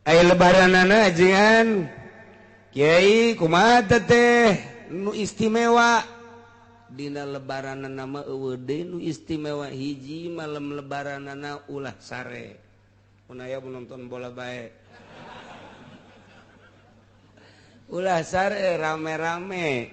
Aya lebaranana ajengan Kiai kumaha teh nu istimewa dina lebaranana mah eueuh deui nu istimewa hiji malam lebaranana ulah sare. Mun aya nonton bola bae. Ulah sare rame-rame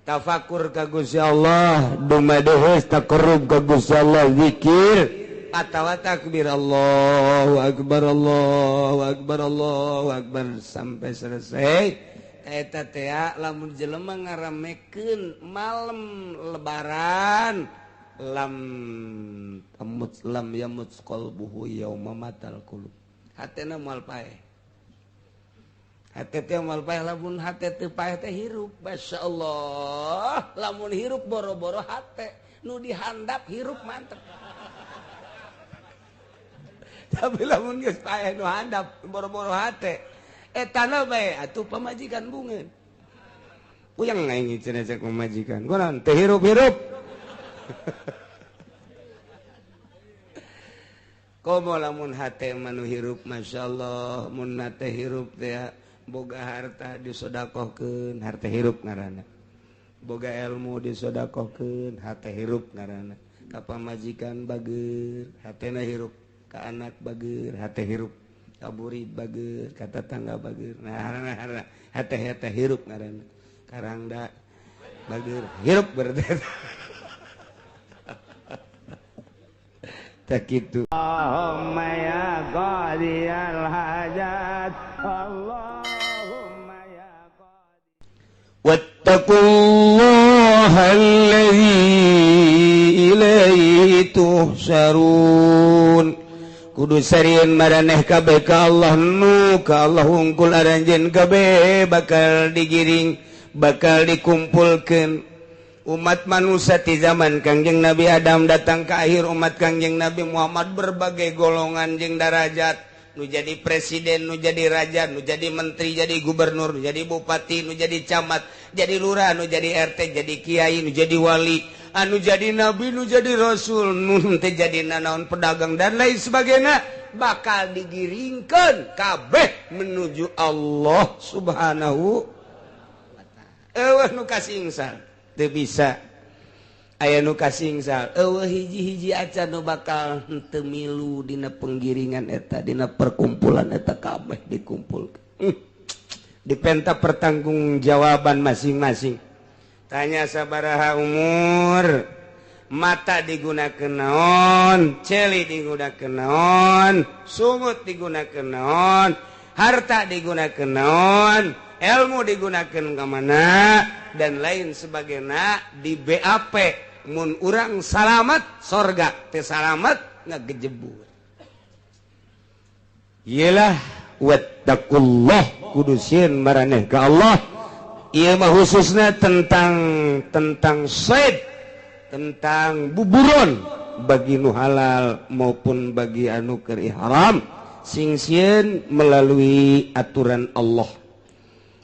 tafakur ka Gusti Allah, dumadeheus taqarrub ka Gusti Allah, zikir atawa takbir Allahu akbar Allahu akbar Allahu akbar sampai selesai. Eta teh lamun jelema ngaramekeun malam lebaran lam tamut lam yamut qalbuhu yauma matal qulub, hatena moal paeh, hate teh moal paeh. Lamun hate teu paeh teh hirup, masyaallah. Lamun hirup boro-boro hate nu dihandap hirup mantep. Tapi lamun geus paeh nu handap boro-boro hate etana bae atuh pamajikan bungeun. Puyeng aing cenah cek pamajikan. Kunaon teu hirup-hirup. Komo lamun hate mah nu hirup masyaallah, mun hate hirup teh boga harta disodakohkeun, harta hirup ngaranna. Boga ilmu disodakohkeun, hate hirup ngaranna. Ka pamajikan bager, hatena hirup. Ka anak bager, hate hirup. Ka burid bager, ka tetangga bager. Nah, hate-hate hirup ngaranna. Karangda bager, hirup berarti. Tak kitu. Allahumma ya qadiyal hajat, Allahumma ya qadi. Wattaqullaha allazi ilaihi tuhsyarun. Kudu sarieun maraneh kabeh ka Allah nu ka Allah hungkul aranjeun kabeh bakal digiring, bakal dikumpulkeun. Umat manusia di zaman Kangjeng Nabi Adam datang ke akhir umat Kangjeng Nabi Muhammad berbagai golongan jeung darajat, nu jadi presiden, nu jadi raja, nu jadi menteri, jadi gubernur, nu jadi bupati, nu jadi camat, jadi lurah, nu jadi RT, jadi kiai, nu jadi wali, anu jadi nabi, nu jadi rasul, nu teu jadi nanaon pedagang dan lain sebagainya, bakal digiringkeun kabeh menuju Allah Subhanahu wa ta'ala. Eueuh nu kasingsan teu bisa, aya nu kasingsal eueuh hiji-hiji acan nu bakal henteu milu dina penggiringan eta, dina perkumpulan eta kabeh dikumpulkeun. Dipenta pertanggungjawaban masing-masing. Tanya sabaraha umur, mata digunakeun naon, celi digunakeun naon, sungut digunakeun naon, harta digunakeun naon, ilmu digunakan ke mana dan lain sebagainya. Di BAP mun urang salamat sorga, teu salamat ngagejebur. Iyalah wattaqullah, kudu sieun maraneh ka Allah. Ieu mah khususna tentang said, tentang buburon bagi nu halal maupun bagi anu keur ihram, sing sieun melalui aturan Allah.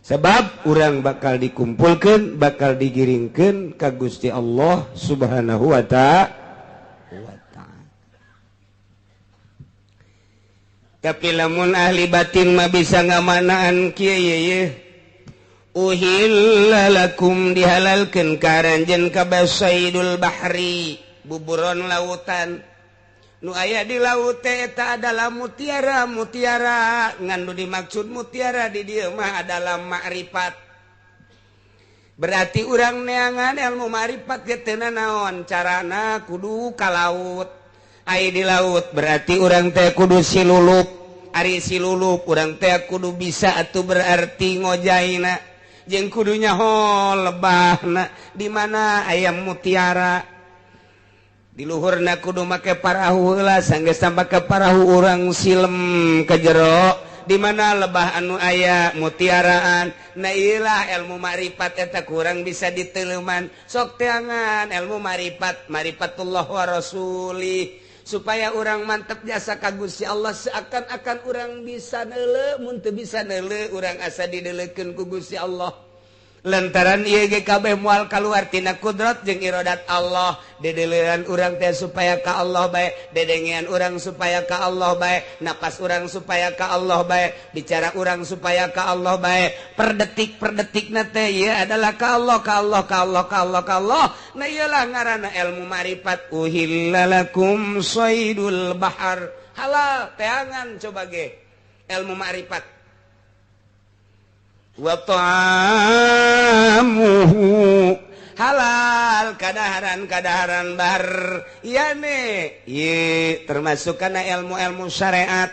Sebab urang bakal dikumpulkan, bakal digiringkan ka Gusti Allah Subhanahu wa ta'ala. Tapi lamun ahli batin mah bisa ngamanaan kieu ye. Uhilla lakum dihalalkeun ka aranjeun kabeh saidul bahri, buburon lautan. Nu aya di laut teh eta adalah mutiara, mutiara ngan nu dimaksud mutiara di dieu mah adalah makrifat. Berarti urang neangan ilmu makrifat ge teu naon carana kudu ka laut. Ai di laut berarti urang teh kudu silulup. Ari silulup urang teh kudu bisa atuh berarti ngojaina jeung kudu nyaho lebahna di mana aya mutiara. Di luhurna kudu make parahu heula, sanggeus make parahu urang silem ke jero di mana lebah anu aya mutiaraan. Nah iyalah ilmu makrifat eta kurang bisa diteleuman. Sok teangan ilmu makrifat, marifatullah wa rasuli, supaya urang mantep jasa ka Gusti Allah. Seakan-akan urang bisa neuleu, mun teu bisa neuleu urang asa dideulekeun ku Gusti Allah. Lantaran ieu ge kabeh moal kaluar tina kudrat jeung iradat Allah. Dedelean urang teh supaya ka Allah bae, dedengean urang supaya ka Allah bae, napas urang supaya ka Allah bae, bicara urang supaya ka Allah bae. Per detik per detikna teh ieu adalah ka Allah, ka Allah, ka Allah, ka Allah, ka Allah. Nah ieulah ngaranna ilmu ma'rifat. Uhilla lakum saydul bahar, halal teangan coba ge ilmu ma'rifat. Wa ta'amuhu halal kadaharan-kadaharan bar yane ye termasuk kana ilmu-ilmu syariat.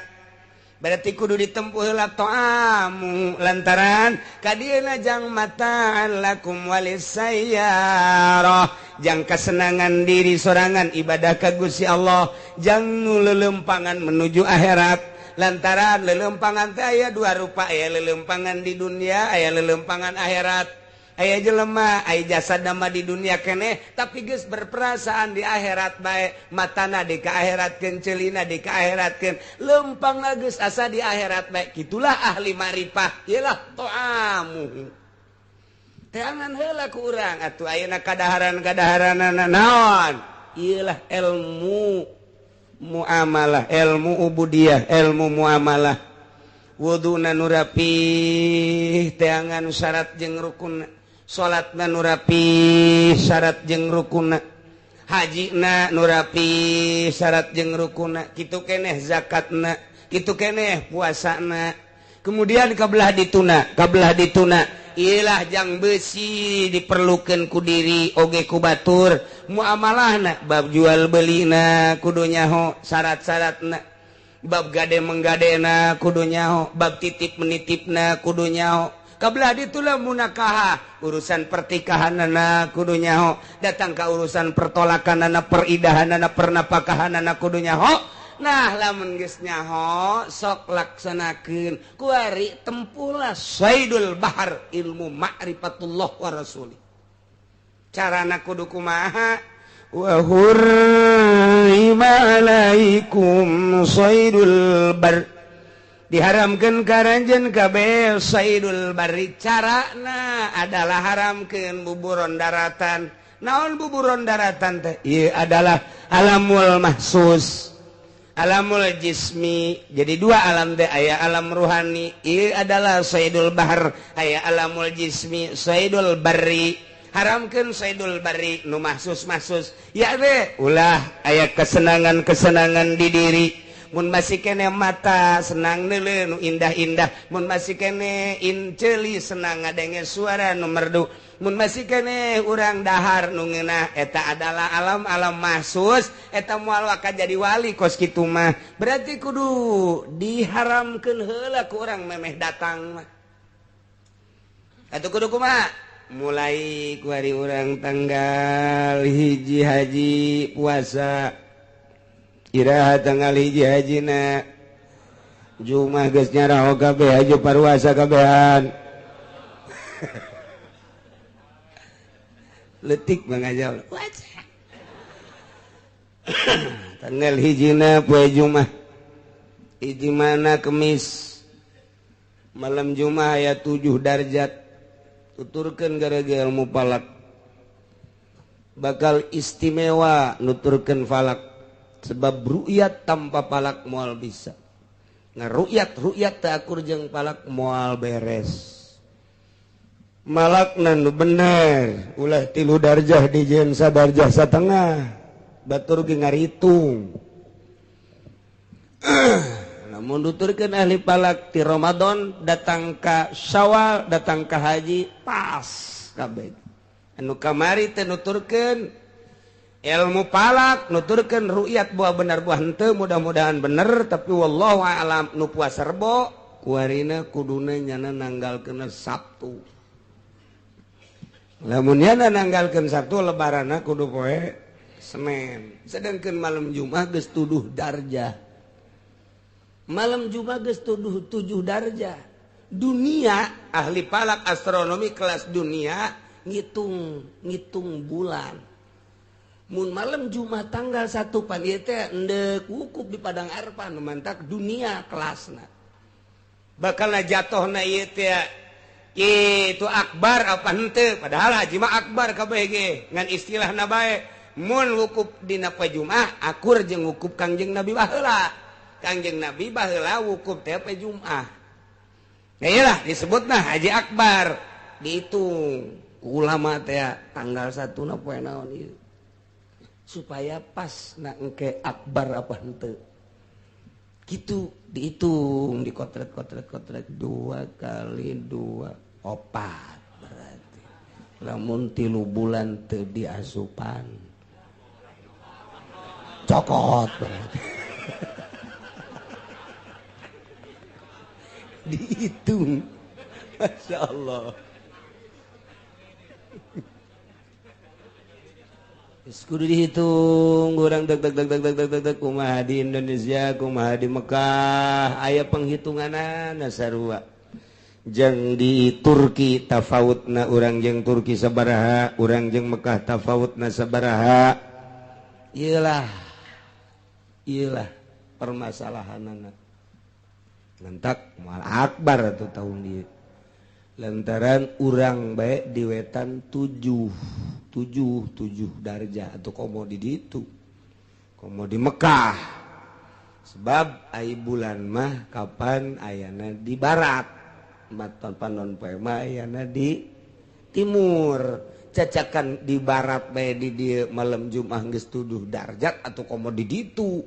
Berarti kudu ditempuh heula ta'amu lantaran kadieuna jang mataan lakum walisayyarah, jang kesenangan diri sorangan ibadah ka Gusti Allah, jang nu lelempangan menuju akhirat. Lantaran lelempangan teh aya dua rupa, aya lelempangan di dunia, aya lelempangan akhirat. Aya jelema aya jasad nama di dunia keneh tapi geus berperasaan di akhirat bae, matana di ka akhiratkeun, ceulina di ka akhiratkeun, lempang geus asa di akhirat bae. Kitulah ahli ma'rifah, ieulah ta'amu. Teangan heula ku urang atuh ayeuna kadaharan-kadaharanana naon? Ieulah ilmu muamalah, ilmu ubudiyah, ilmu muamalah. Wuduna nu rapih teangan syarat jeung rukun, salatna nu rapih syarat jeung rukunna, hajina nu rapih syarat jeung rukunna, kitu keneh zakatna, kitu keneh puasana. Kemudian kabelah dituna, kabelah dituna ilah jang besi diperlukan ku diri oge ku batur. Muamalahna bab jual belina kudu nyaho syarat-syaratna, bab gade menggadena kudu nyaho, bab titip menitipna kudu nyaho. Kabelah ditulah munakaha urusan pertikahanana kudu nyaho, datang ka urusan pertolakanana, peridahanana, pernapakahanana kudu nyaho. Nah lamun geus nyaho sok laksanakeun kuari tempulah saidul bahar ilmu ma'rifatullah wa rasuli. Carana kudu kumaha? Wa hurrima alaikum saidul bar, diharamkeun ka aranjeun kabeh saidul barri. Carana adalah haramkeun buburon daratan. Naon buburon daratan teh? Ieu adalah alamul mahsus, alamul jismi. Jadi dua alam teh, aya alam ruhani ieu adalah saidul bahar, aya alamul jismi saidul barri. Haramkeun saidul barri nu mahsus-mahsus ya teh ulah aya kesenangan-kesenangan di diri. Mun masih kene mata senang neuleuh nu indah-indah, mun masih kene inceuli senang ngadenge suara nu merdu, mun masih kene urang dahar nu ngeunah, eta adalah alam-alam mahsus. Eta moal waka jadi wali kos kitu mah. Berarti kudu diharamkeun heula ku urang memeh datang mah. Atuh kudu kumaha? Mulai ku hari urang tanggal 1 haji puasa, iraha tanggal 1 hajina Jumat geus nyaraho kabeh haji paruasa kabehan. Letik mangajal. Tanggal 1 poe Jumat, hiji mana Kemis, malam Jumat aya 7 darjat. Tuturkeun gara-gara ilmu falak bakal istimewa nuturkeun falak, sebab ru'yat tanpa falak moal bisa. Nah ru'yat ru'yat teu akur jeung falak moal beres. Malakna nu bener ulah 3 darjah dijieun sadarjah satengah, batur ge ngaritung. Namun nuturkeun ahli falak ti Ramadan datang ka Syawal datang ka haji pas kabeh. Anu kamari teh nuturkeun ilmu falak, nuturkeun ru'yat buah bener buah henteu, mudah-mudahan bener tapi wallahu a'lam. Nu puasa Rebo kuarina kuduna nyana nanggalkeun Sabtu. Lamun nyana nanggalkeun Sabtu lebaranna kudu poe Senin. Sedangkan malam Jumat geus tuduh darjah. Malam Jumat geus tuduh 7 darjah. Dunia ahli falak astronomi kelas dunia ngitung bulan. Mun malam Jumat tanggal 1 pan ieu teh endek wukuf di Padang Arfah nu mantak dunia kelasna. Bakalna jatohna ieu teh Kitu akbar apa henteu? Padahal haji mah akbar kabeh ge ngan istilahna bae. Mun wukuf dina poe Jumat akur jeung wukuf Kangjeng Nabi baheula. Kangjeng Nabi baheula wukuf teh poe Jumat. Nah iyalah disebutna haji akbar. Dihitung ulama teh tanggal 1 na poe naon ieu. Supaya pas na engke akbar apa henteu. Gitu dihitung dikotret-kotret-kotret 2 kali 2 4 berarti. Lamun 3 bulan teu diasupan cokot berarti. Dihitung. Masya Allah. Kudu dihitung urang deg deg deg deg deg deg deg kumaha di Indonesia kumaha di Mekah aya penghitunganana sarua. Jeung di Turki tafawutna urang jeung Turki sabaraha, urang jeung Mekah tafawutna sabaraha. Iyalah. Iyalah permasalahanana. Lantak moal akbar atuh tahun ieu. Lantaran urang bae di wetan 7 darjah atau komo di ditu komo di Mekah sebab ai bulan mah kapan ayana di barat maton panon poe mah ayana di timur cacakan di barat bae di dieu malam Jumat geus 7 darjat atau komo di ditu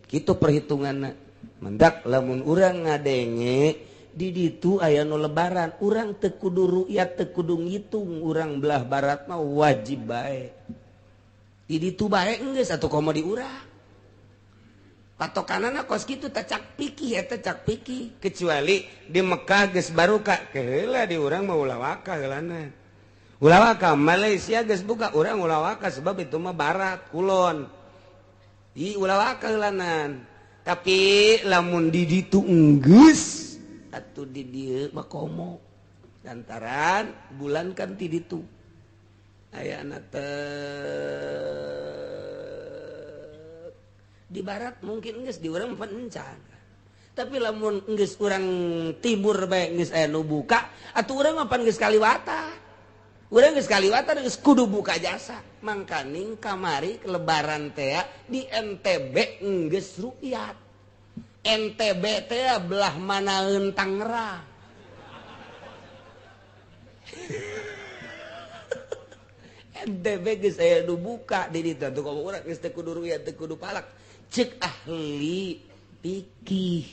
kitu perhitunganna mendak lamun urang ngadenge di ditu aya nu lebaran urang teu kudu ru'yat teu kudu ngitung urang belah barat mah wajib bae di ditu bae geus atuh komo di urang patokanana kos kitu teh cak pikih eta cak pikih kecuali di Mekah geus baruka keheula di urang mah ulah waka heulana ulah waka Malaysia geus buka urang ulah waka sebab itu mah barat kulon di ulah waka heulanan tapi lamun di ditu enggeus atuh di dieu mah komo lantaran bulan kan ti ditu ayana teh di barat mungkin geus di urang encan tapi lamun geus urang timur bae geus aya nu buka atuh urang mah pan geus kaliwatan urang geus kaliwatan geus kudu buka jasa mangkaning kamari lebaran teh di NTB geus rukyat NTB teh belah manaeun Tangerang. NTB geus aya nu buka di ditu atuh komo urang geus teu kudu ruya teu kudu palak ceuk ahli fikih.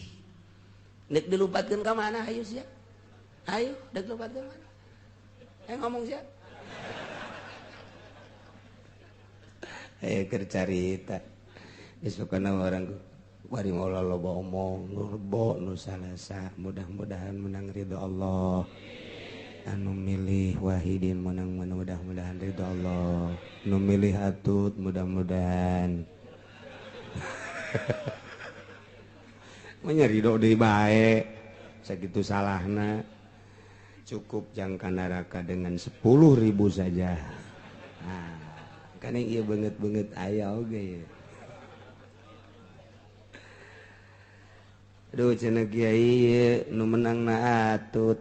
Nek dilupatkeun ka mana hayu sia? Hayu dek lupatkeun mana? Ngomong sia. Ayo keur carita. Geus pokona urang bari moal loba omong nurbo nu salasa mudah-mudahan menang ridho Allah anu milih Wahidin menang mudah-mudahan ridho Allah nu milih Atut mudah-mudahan menya ridho deui bae sakitu salahna cukup jangka neraka dengan 10.000 saja nah kan ieu beungeut-beungeut aya oge. Aduh cenah kiai nu menangna Atut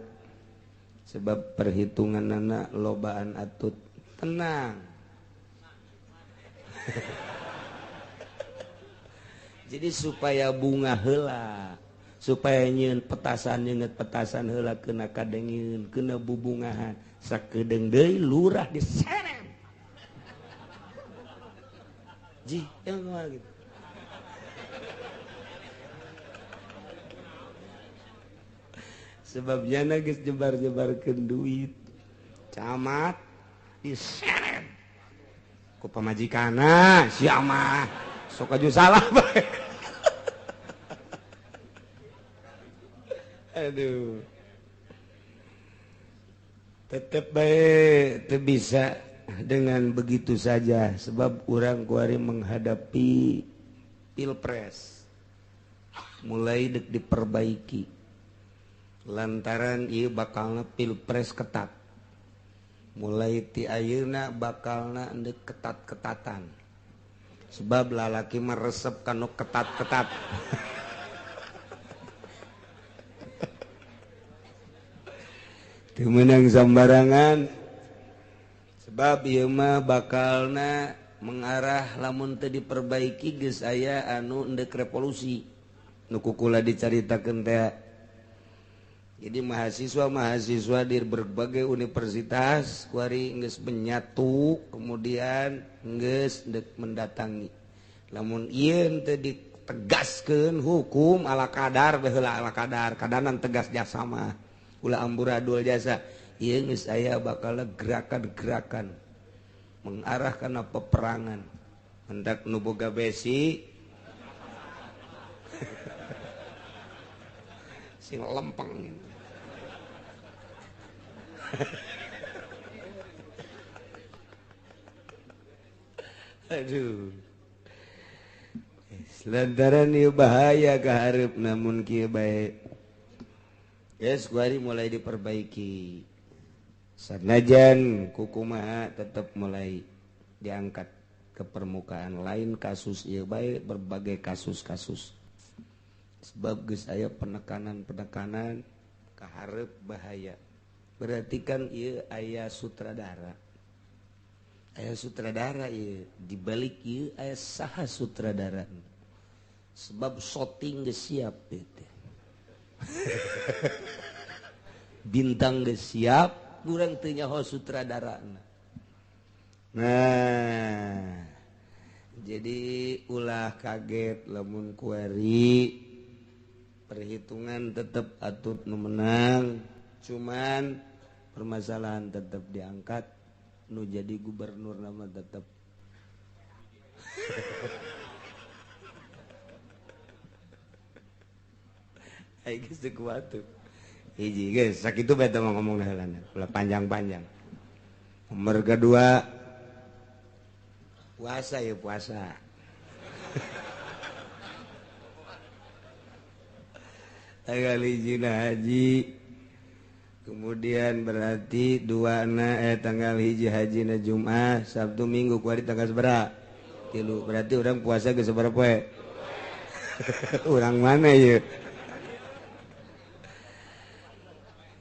sebab perhitunganana lobaan Atut tenang. Jadi supaya bunga heula supaya nyieun petasan nyeungeut petasan heula kena kadengeun kena bubungahan sakedeung deui lurah diseret. Ji emang gitu. Sebabnya geus jebar-jebarkeun duit camat diseret ku pamajikanna sia mah sok aju salah bae. Aduh tetep bae teu bisa dengan begitu saja sebab urang kuari menghadapi pilpres mulai dek diperbaiki lantaran ieu bakalna pilpres ketat mulai ti ayeuna bakalna endek ketat-ketatan sebab lalaki mah resep kanu ketat-ketat. Teu meunang sambarangan. Sebab ieu mah bakalna mengarah lamun teu diperbaiki geus aya anu endek revolusi. Nu kukula dicaritakeun teh. Jadi mahasiswa-mahasiswa di berbagai universitas kuari geus menyatu kemudian geus endek mendatangi. Lamun ieu teu ditegaskeun hukum ala kadar baheula ala kadar, kadanan tegas jasa mah. Ulah amburadul jasa. Ieu geus aya bakal gerakan-gerakan mengarah kana peperangan. Hendak nu boga besi sing lempeng. Aduh. Lantaran ieu bahaya kaharep namun kieu bae. Geus kuari mulai diperbaiki. Sanajan kukumaha tetep mulai diangkat ke permukaan, lain kasus ieu bae berbagai kasus-kasus. Sebab geus aya penekanan-penekanan kaharep bahaya. Berarti kan ieu aya sutradara. Aya sutradara ieu, dibalik ieu aya saha sutradara. Sebab shooting geus siap ieu teh. Bintang geus siap, urang teu nyaho sutradarana. Nah, jadi ulah kaget lamun kuari perhitungan tetap atut nu menang, cuman permasalahan tetap diangkat, nu jadi gubernur nama tetap. Ayo geus teu kuat tuh. Hiji geus sakitu bae teh ngomong heulana, ulah panjang-panjang. Nomor kedua puasa ya puasa. Tanggal hiji haji, kemudian berarti dua na tanggal hiji haji na Jumat, Sabtu Minggu kuari tanggal sabaraha? 3. Berarti orang puasa geus sabaraha poe? Urang mana ieu?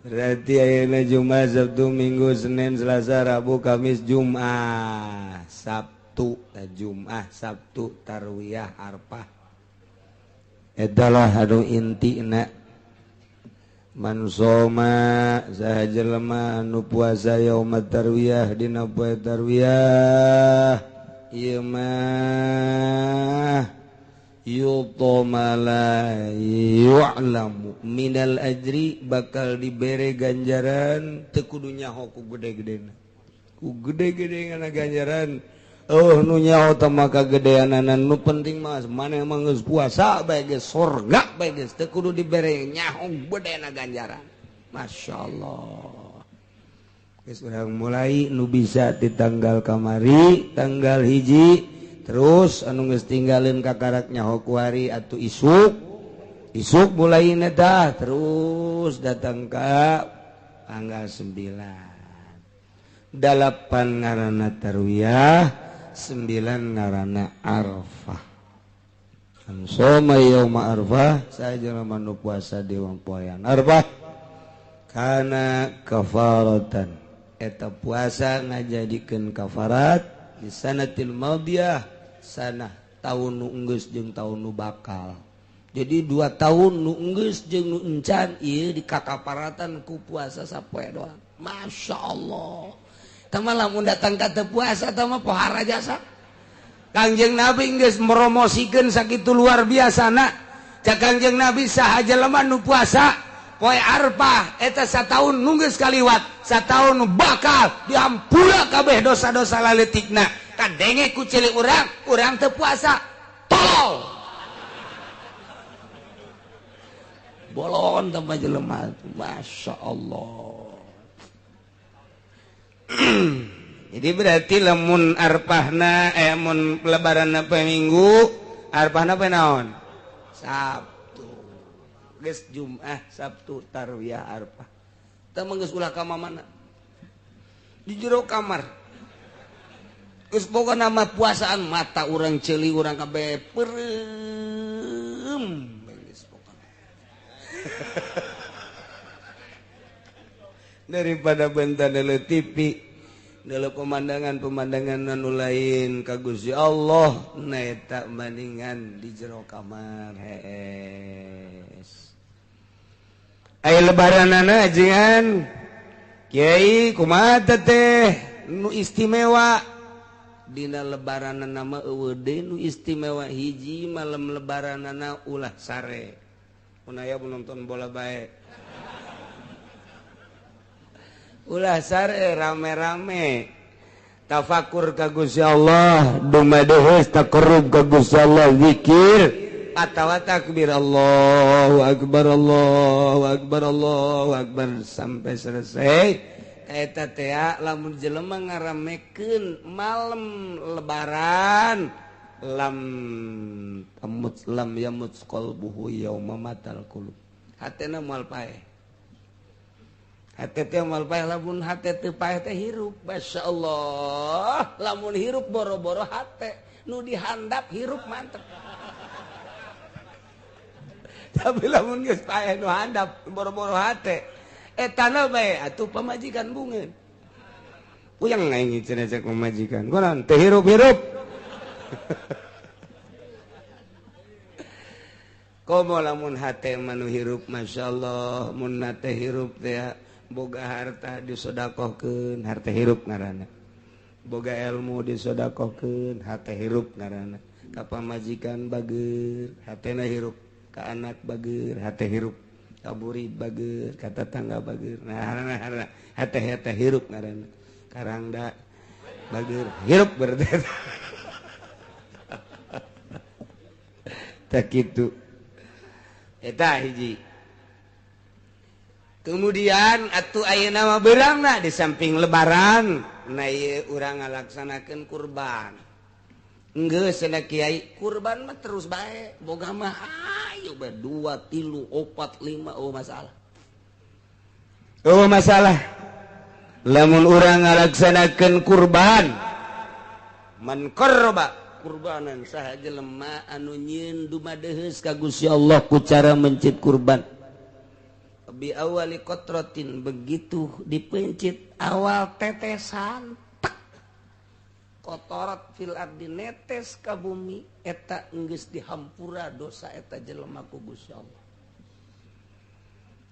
Berarti ayeuna Jumat, Sabtu, Minggu, Senin, Selasa, Rabu, Kamis, Jumat, Sabtu, Jumat, Sabtu, Tarwiyah, Arfah. Adalah anu intina. Man soma saha jelema anu puasa yauma tarwiyah dina poe tarwiyah ieu mah yutoma la yu'lamu minal ajri bakal dibere ganjaran teu kudu nyaho ku gede-gedena, ku gede-gedena ganjaran. Oh nu nyaho teh maka gedeanana, nu penting mah maneh mah geus puasa bae geus surga bae geus teu kudu dibere nyaho gedena ganjaran. Masyaallah. Geus urang mulai nu bisa di tanggal kamari tanggal hiji terus anu geus tinggalin kakarak nyaho kuari atuh isuk isuk mulai dah terus datang ka tanggal 9 8 ngaranna tarwiyah, 9 ngaranna Arfah. Soma yauma Arfah sajelema nu puasa di poean Arfah kana kafaratan, eta puasa ngajadikeun kafarat di sanatil madiyah, sanah tahun nu enggeus jeung tahun nu bakal. Jadi 2 tahun nu enggeus jeung nu encan ieu dikakaparatan ku puasa sapoe doang. Masya Allah. Tama lamun datang ka teu puasa tama pohara jasa. Kangjeng Nabi geus promosikeun sakitu luar biasana. Cak Kangjeng Nabi saha jelema nu puasa poe Arfah eta sataun nu geus kaliwat, sataun nu bakal dihampura kabeh dosa-dosa laletikna. Kadenge ku cilik urang, urang teu puasa. Tolol. Bolon tambah jelema. Masya Allah. Jadi berarti lamun arpahna mun lebaranna poe Minggu, arpahna poe naon? Sabtu. Geus Jumat, Sabtu, Tarwiyah, Arfah. Teu mah geus ulah ka mamana. Di jero kamar. Geus pokona mah puasaan mata urang ceuli urang kabeh peureum geus pokona. Daripada benta deuleu TV, deuleu pemandangan-pemandangan anu lain ka Gusti Allah, na eta bandingan di jero kamar hees. Aya lebaranana ajengan Kiai kumaha teh nu istimewa dina lebaranana mah eueuh deui nu istimewa hiji malam lebaranana ulah sare. Mun aya nonton bola bae. Ulah sare rame-rame tafakur ka Gusti Allah, dumadeheus taqarrub ka Gusti Allah, zikir atawa takbir Allahu akbar Allahu akbar Allahu akbar sampai selesai. Eta teh lamun jelema ngaramekeun malam lebaran lam tamut lam yamut qalbuhu yauma matal qulub, hatena moal paeh. Hate teh moal paeh, lamun hate teu paeh teh hirup. Masyaallah, lamun hirup boro-boro hate nu dihandap hirup mantep. Tapi lamun geus paeh nu handap boro-boro hate etana bae atuh pamajikan bungeun. Puyeng aing cenah cek pamajikan. Kunaon teh hirup-hirup. Komo lamun hate mah nu hirup masyaallah, mun hate hirup teh boga harta disodakohkeun, harta hirup ngaranna. Boga ilmu disodakohkeun, hate hirup ngaranna. Ka pamajikan bager, hatena hirup. Ka anak bager, hate hirup. Ka burid bager, ka tetangga bager. Nah, hate-hate hirup ngaranna. Karangda bager, hirup berarti. Tak kitu. Eta hiji. Kemudian atuh ayeuna mah beurangna di samping lebaran, na ieu urang ngalaksanakeun kurban. Enggeus cenah kiai, kurban mah terus bae, boga mah ayo bae 2, 3, 4, 5 oh masalah. Oh masalah. Lamun urang ngalaksanakeun kurban, man qarraba kurbanan saha jelema anu nyieun dumadeheus ka Gusti Allah ku cara mencit kurban. Bi awali kotrotin, begitu dipencit awal tetesan tek kotorat fil ardi netes ka bumi eta enggeus dihampura dosa eta jelema ku Gusti Allah.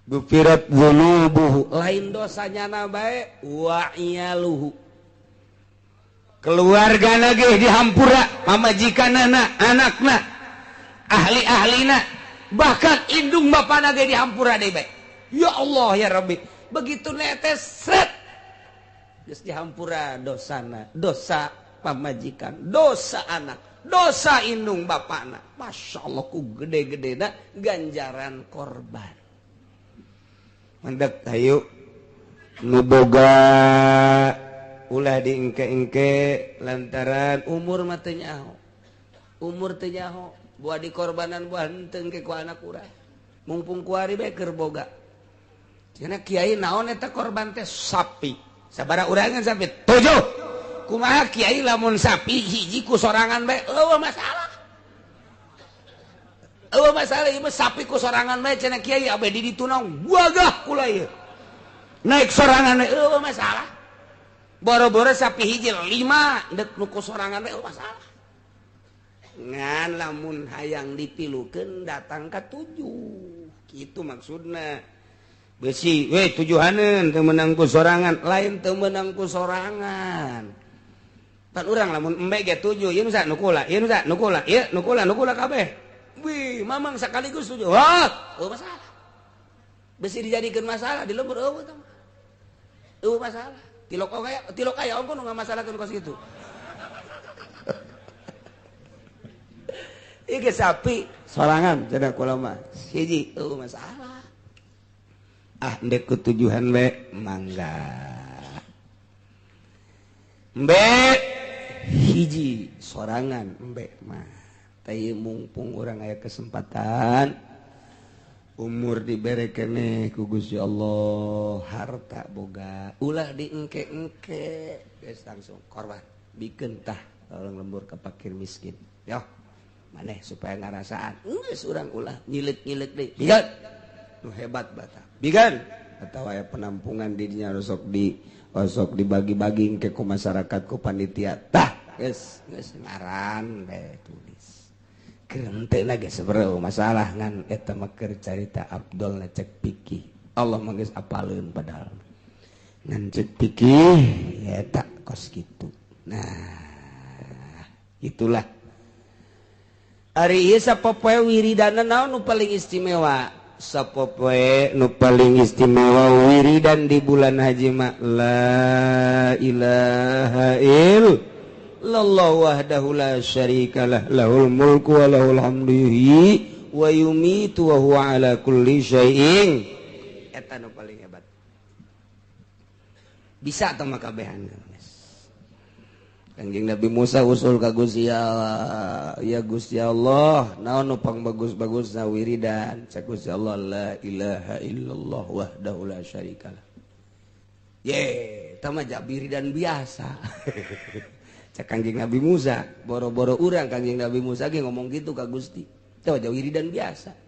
Gufirat dzunubuhu, lain dosanya na bae wa iyaluhu, keluargana ge dihampura, pamajikanana, anakna, ahli-ahlina, bahkan indung bapana ge dihampura deui bae. Ya Allah ya Rabbi, begitu netes sret geus dihampura dosana, dosa pamajikan, dosa anak, dosa indung bapana. Masya Allah ku gede-gedena ganjaran korban. Mandek hayu nu boga ulah diengke-engke lantaran umur mah teu nyaho. Umur teu nyaho, buah dikorbanan buah henteu engke ku anak urang. Mumpung kuari bae keur boga. Cenah kiai naon eta korban teh sapi. Sabaraha urangan sapi? 7. Kumaha kiai lamun sapi hiji ku sorangan bae eueuh masalah. Eueuh masalah ieu sapi ku sorangan bae cenah kiai abe di ditu naon gagah kula ieu. Naik sorangan bae eueuh masalah. Boro-boro sapi hiji 5 deuk nu ku sorangan bae eueuh masalah. Ngan lamun hayang dipilukeun datang ka 7. Kitu maksudna. Besi, weh tujuhaneun teu meunang ku sorangan, lain teu meunang ku sorangan. Pan urang lamun embe ge 7, ieu nu sa nu kula, ieu nu sa nu kula, ieu nu kula, nu kula kabeh. Wih, mamang sekaligus 7. Wah, eueuh masalah. Besi dijadikeun masalah di lembur eueuh tah. Eueuh masalah. Tilok aya ongko nu ngamasalahkeun kos kitu. Ieu ge sapi sorangan cenah kula mah. Hiji eueuh masalah. Ah ndek ketujuhan be mangga. Embe hiji sorangan embe mah. Tah mumpung urang aya kesempatan umur dibere keneh ku Gusti Allah, harta boga ulah diengke-engke geus langsung korban bikeun tah tolong lembur ka fakir miskin. Yo maneh supaya ngarasaan geus urang ulah nyilet-nyilet deui. Bigan nu hebat bata. Bigan atau aya penampungan di dinya osok dibagi-bagi ke ku masyarakat ku panitia. Tah, geus geus ngaran bae tulis. Keur henteu geus sebereu masalah ngan eta mah keur carita Abdul cek pikih. Allah mah geus apaleun padahal. Ngan cek pikih ya eta kos kitu. Nah, itulah. Ari ieu sapopoe wiridana naon nu paling istimewa? Sapopoe nu paling istimewa wiridan di bulan haji mah la ilaha illallah wahdahu la syarikalah lahul mulku wa lahul hamdu yuhyi wa yumitu wa huwa ala kulli syai'in. Eta nu paling hebat. Bisa teh mah kabehan. Kanjeng Nabi Musa usul ka Gusti Allah, ya Gusti Allah, naon nu pang bagus-bagusna wiridan? Cak Gusti Allah, la ilaha illallah wahdahu la syarikalah. Ye, eta mah wiridan biasa. Cak Kanjeng Nabi Musa, boro-boro urang Kanjeng Nabi Musa ge ngomong gitu ka Gusti. Eta mah wiridan biasa.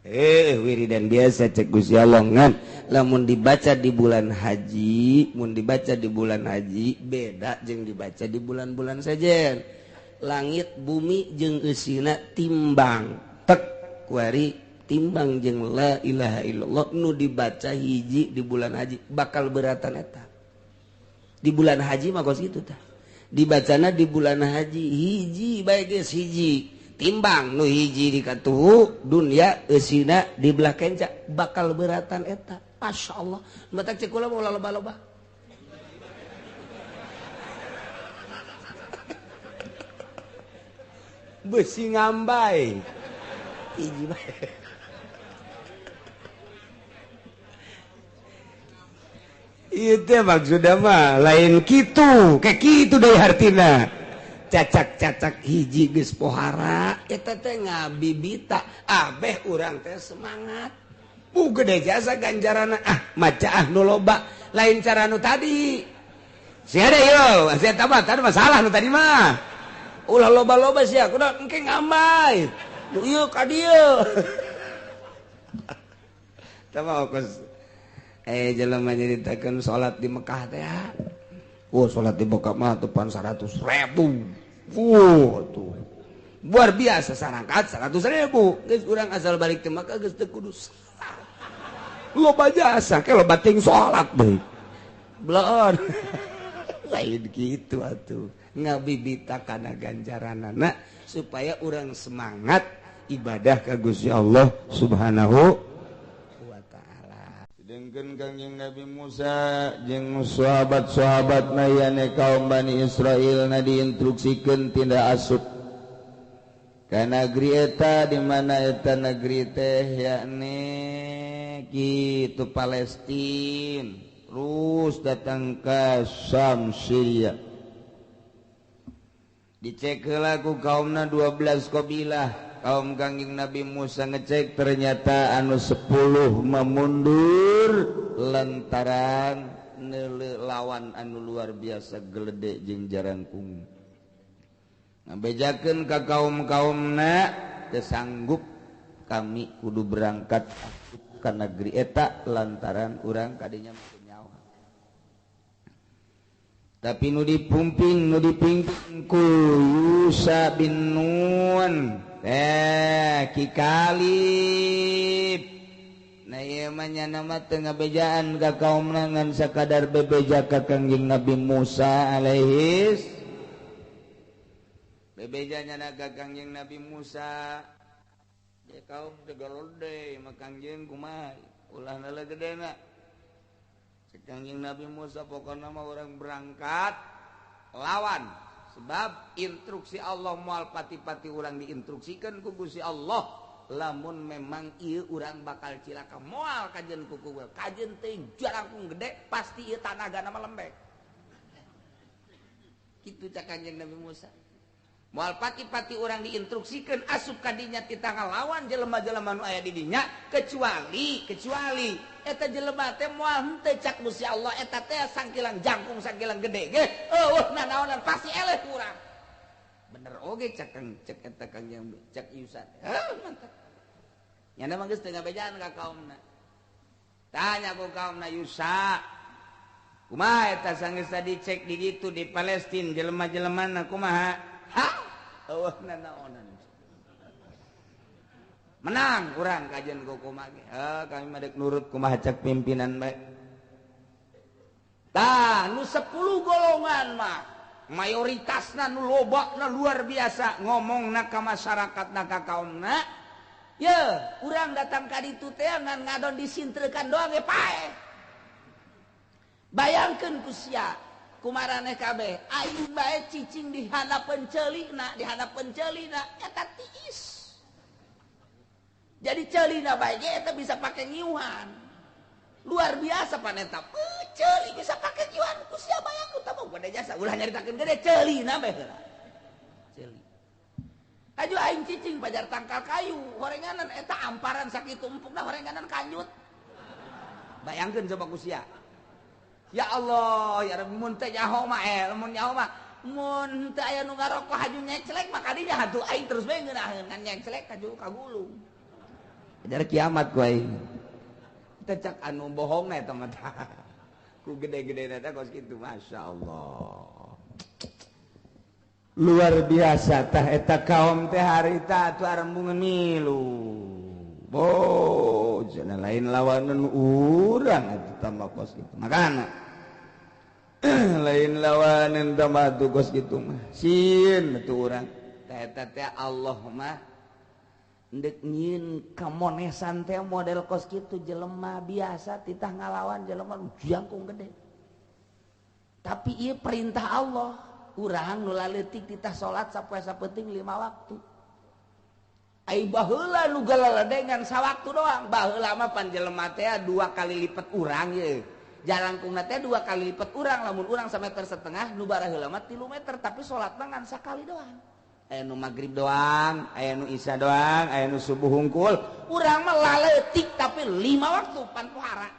Wiridan biasa cek Gusti Allah ngan lamun dibaca di bulan haji, mun dibaca di bulan haji beda jeung dibaca di bulan-bulan sejen. Langit bumi jeung eusina timbang tek kuari timbang jeung la ilaha illallah nu dibaca hiji di bulan haji bakal beratan eta. Di bulan haji mah kos kitu tah. Dibacana di bulan haji hiji bae geus hiji. Timbang nu hiji di katuhu dunia eusina di belah kenca bakal beratan eta. Masya Allah. Matak cek kula mau loba-loba. Besi ngambai. Hiji bae. Ieu teh maksudna mah lain kitu, kayak kitu deui hartina. Cacak-cacak hiji geus pohara eta teh ngabibita abeh urang teh semangat. Bu gede jasa ganjarana ah maca ah nu loba lain cara nu tadi. Sia deui yo, sia tah tadi masalah nu tadi mah. Ulah loba-loba sia kudu engke ngambai. Nu ieu ka dieu. Tah mah kos jelema nyaritakeun salat di Mekah teh. Oh, salat di Mekah mah tepan 100.000. Tuh. Luar biasa sarangkat 100.000. Geus urang asal balik ke Mekah geus teu kudu salat. Loba jasa ke loba ting salat deui. Bleon. Lain kitu atuh. Ngabibita kana ganjaranana supaya urang semangat ibadah ka Gusti Allah Subhanahu. Sedengkeun Kangjeng Nabi Musa jeung sahabat-sahabatna yane kaum Bani Israil na diinstruksikeun tindak asup ka negeri eta di mana eta negeri teh yakni kitu Palestina terus datang ka Syam Syria. Dicek heula ku kaumna 12 kabilah. Kaum Kangjeng Nabi Musa ngecek ternyata anu 10 memundur lantaran neuleuh lawan anu luar biasa gelede jeung jarangkung. Ngabejakeun ka kaum-kaumna teu sanggup kami kudu berangkat ka negeri eta lantaran urang kadinya mah nyawa. Tapi nu dipumping nu dipimpin ku Yusa bin Nun. Ki Kalib. Nah ieu mah nyana mah teu ngabejaan ka kaumna ngan sakadar bebeja ka Kangjeng Nabi Musa alaihis. Bebeja nyana ka Kangjeng Nabi Musa. Ya kaum teu galode mah Kangjeng kumaha ulah nala gedena. Cek Kangjeng Nabi Musa pokona mah urang berangkat lawan. Sebab instruksi Allah moal pati-pati urang diinstruksikan ku Gusti Allah lamun memang ieu urang bakal cilaka moal kajen ku kuku kajen teh jarangkung gede pasti ieu tanagana mah lembek. Kitu cak Kanjeng Nabi Musa. Moal pati-pati urang diinstruksikan asup ka dinya tita ngalawan jelema-jelema nu aya di dinya kecuali eta jelema teh moal henteu cak Gusti Allah eta teh sangkilang jangkung sangkilang gede ge eueuh nanaonan pasti eleh ku urang. Bener oge cak cek eta Kangjeng cak Yusa. Heuh mantap. Nyana mah geus teu ngabejaan ka kaumna. Tanya ku kaumna Yusa. Kumaha eta sanggeus dicek di ditu di Palestina jelema-jelemana kumaha? Ha? Eueuh nanaonan. Menang urang kajian ku kumaha ge. Heuh kami mah deuk nurut kumaha cek pimpinan bae. Tah nu 10 golongan mah mayoritasna nu lobana luar biasa ngomongna ka masyarakatna ka kaumna. Ye, urang datang ka ditu teh ngan ngadon disintrekan doang ge paeh. Bayangkeun ku sia kumaraneh kabeh aing bae cicing di handapeun ceulina, di handapeun ceulina eta tiis. Jadi ceulina bae ge eta bisa pake ngiuhan. Luar biasa paneta. Ceuli bisa pake ngiuhan ku sia bayangkeun tah mah gede jasa ulah nyaritakeun gede ceulina bae heula. Ceuli. Aju aing cicing pajar tangkal kayu horenganan eta amparan sakitu empukna horenganan kanjut. Bayangkeun coba ku sia. Ya Allah, ya Rabbi mun teh nyaho mah mun nyaho mah mun teu aya nu ngarokok haju nyeclek mah kadinya hatu aing terus bae ngeunaheun ngan nyeclek haju kagulung. Ajar kiamat ku aing. Teh cak anu bohongna eta mah. Ku gede-gedena teh kos kitu masyaallah. Luar biasa tah eta kaum teh harita atuh arembungan milu. Bo, cenah lain lawanan urang atuh tambah kos kitu. Makana lain lawanan tambah atuh kos kitu mah. Sieun atuh urang. Tah eta teh Allah mah ndek nyieun kamonesan teh model kos kitu jelema biasa titah ngalawan jelema jangkung gede. Tapi ieu perintah Allah. Urang nu laleutik titah salat sapoe sapenting 5 waktu. Ai baheula nu galaladengan sawaktu doang. Baheula mah pan jelema teh 2 kali lipat urang ye. Jalangkungna teh 2 kali lipat urang, lamun urang 1,5 meter nu baraheula mah 3 meter, tapi salatna ngan sakali doang. Aya nu magrib doang, aya nu isya doang, aya nu subuh hungkul. Urang mah laleutik tapi 5 waktu pan pohara.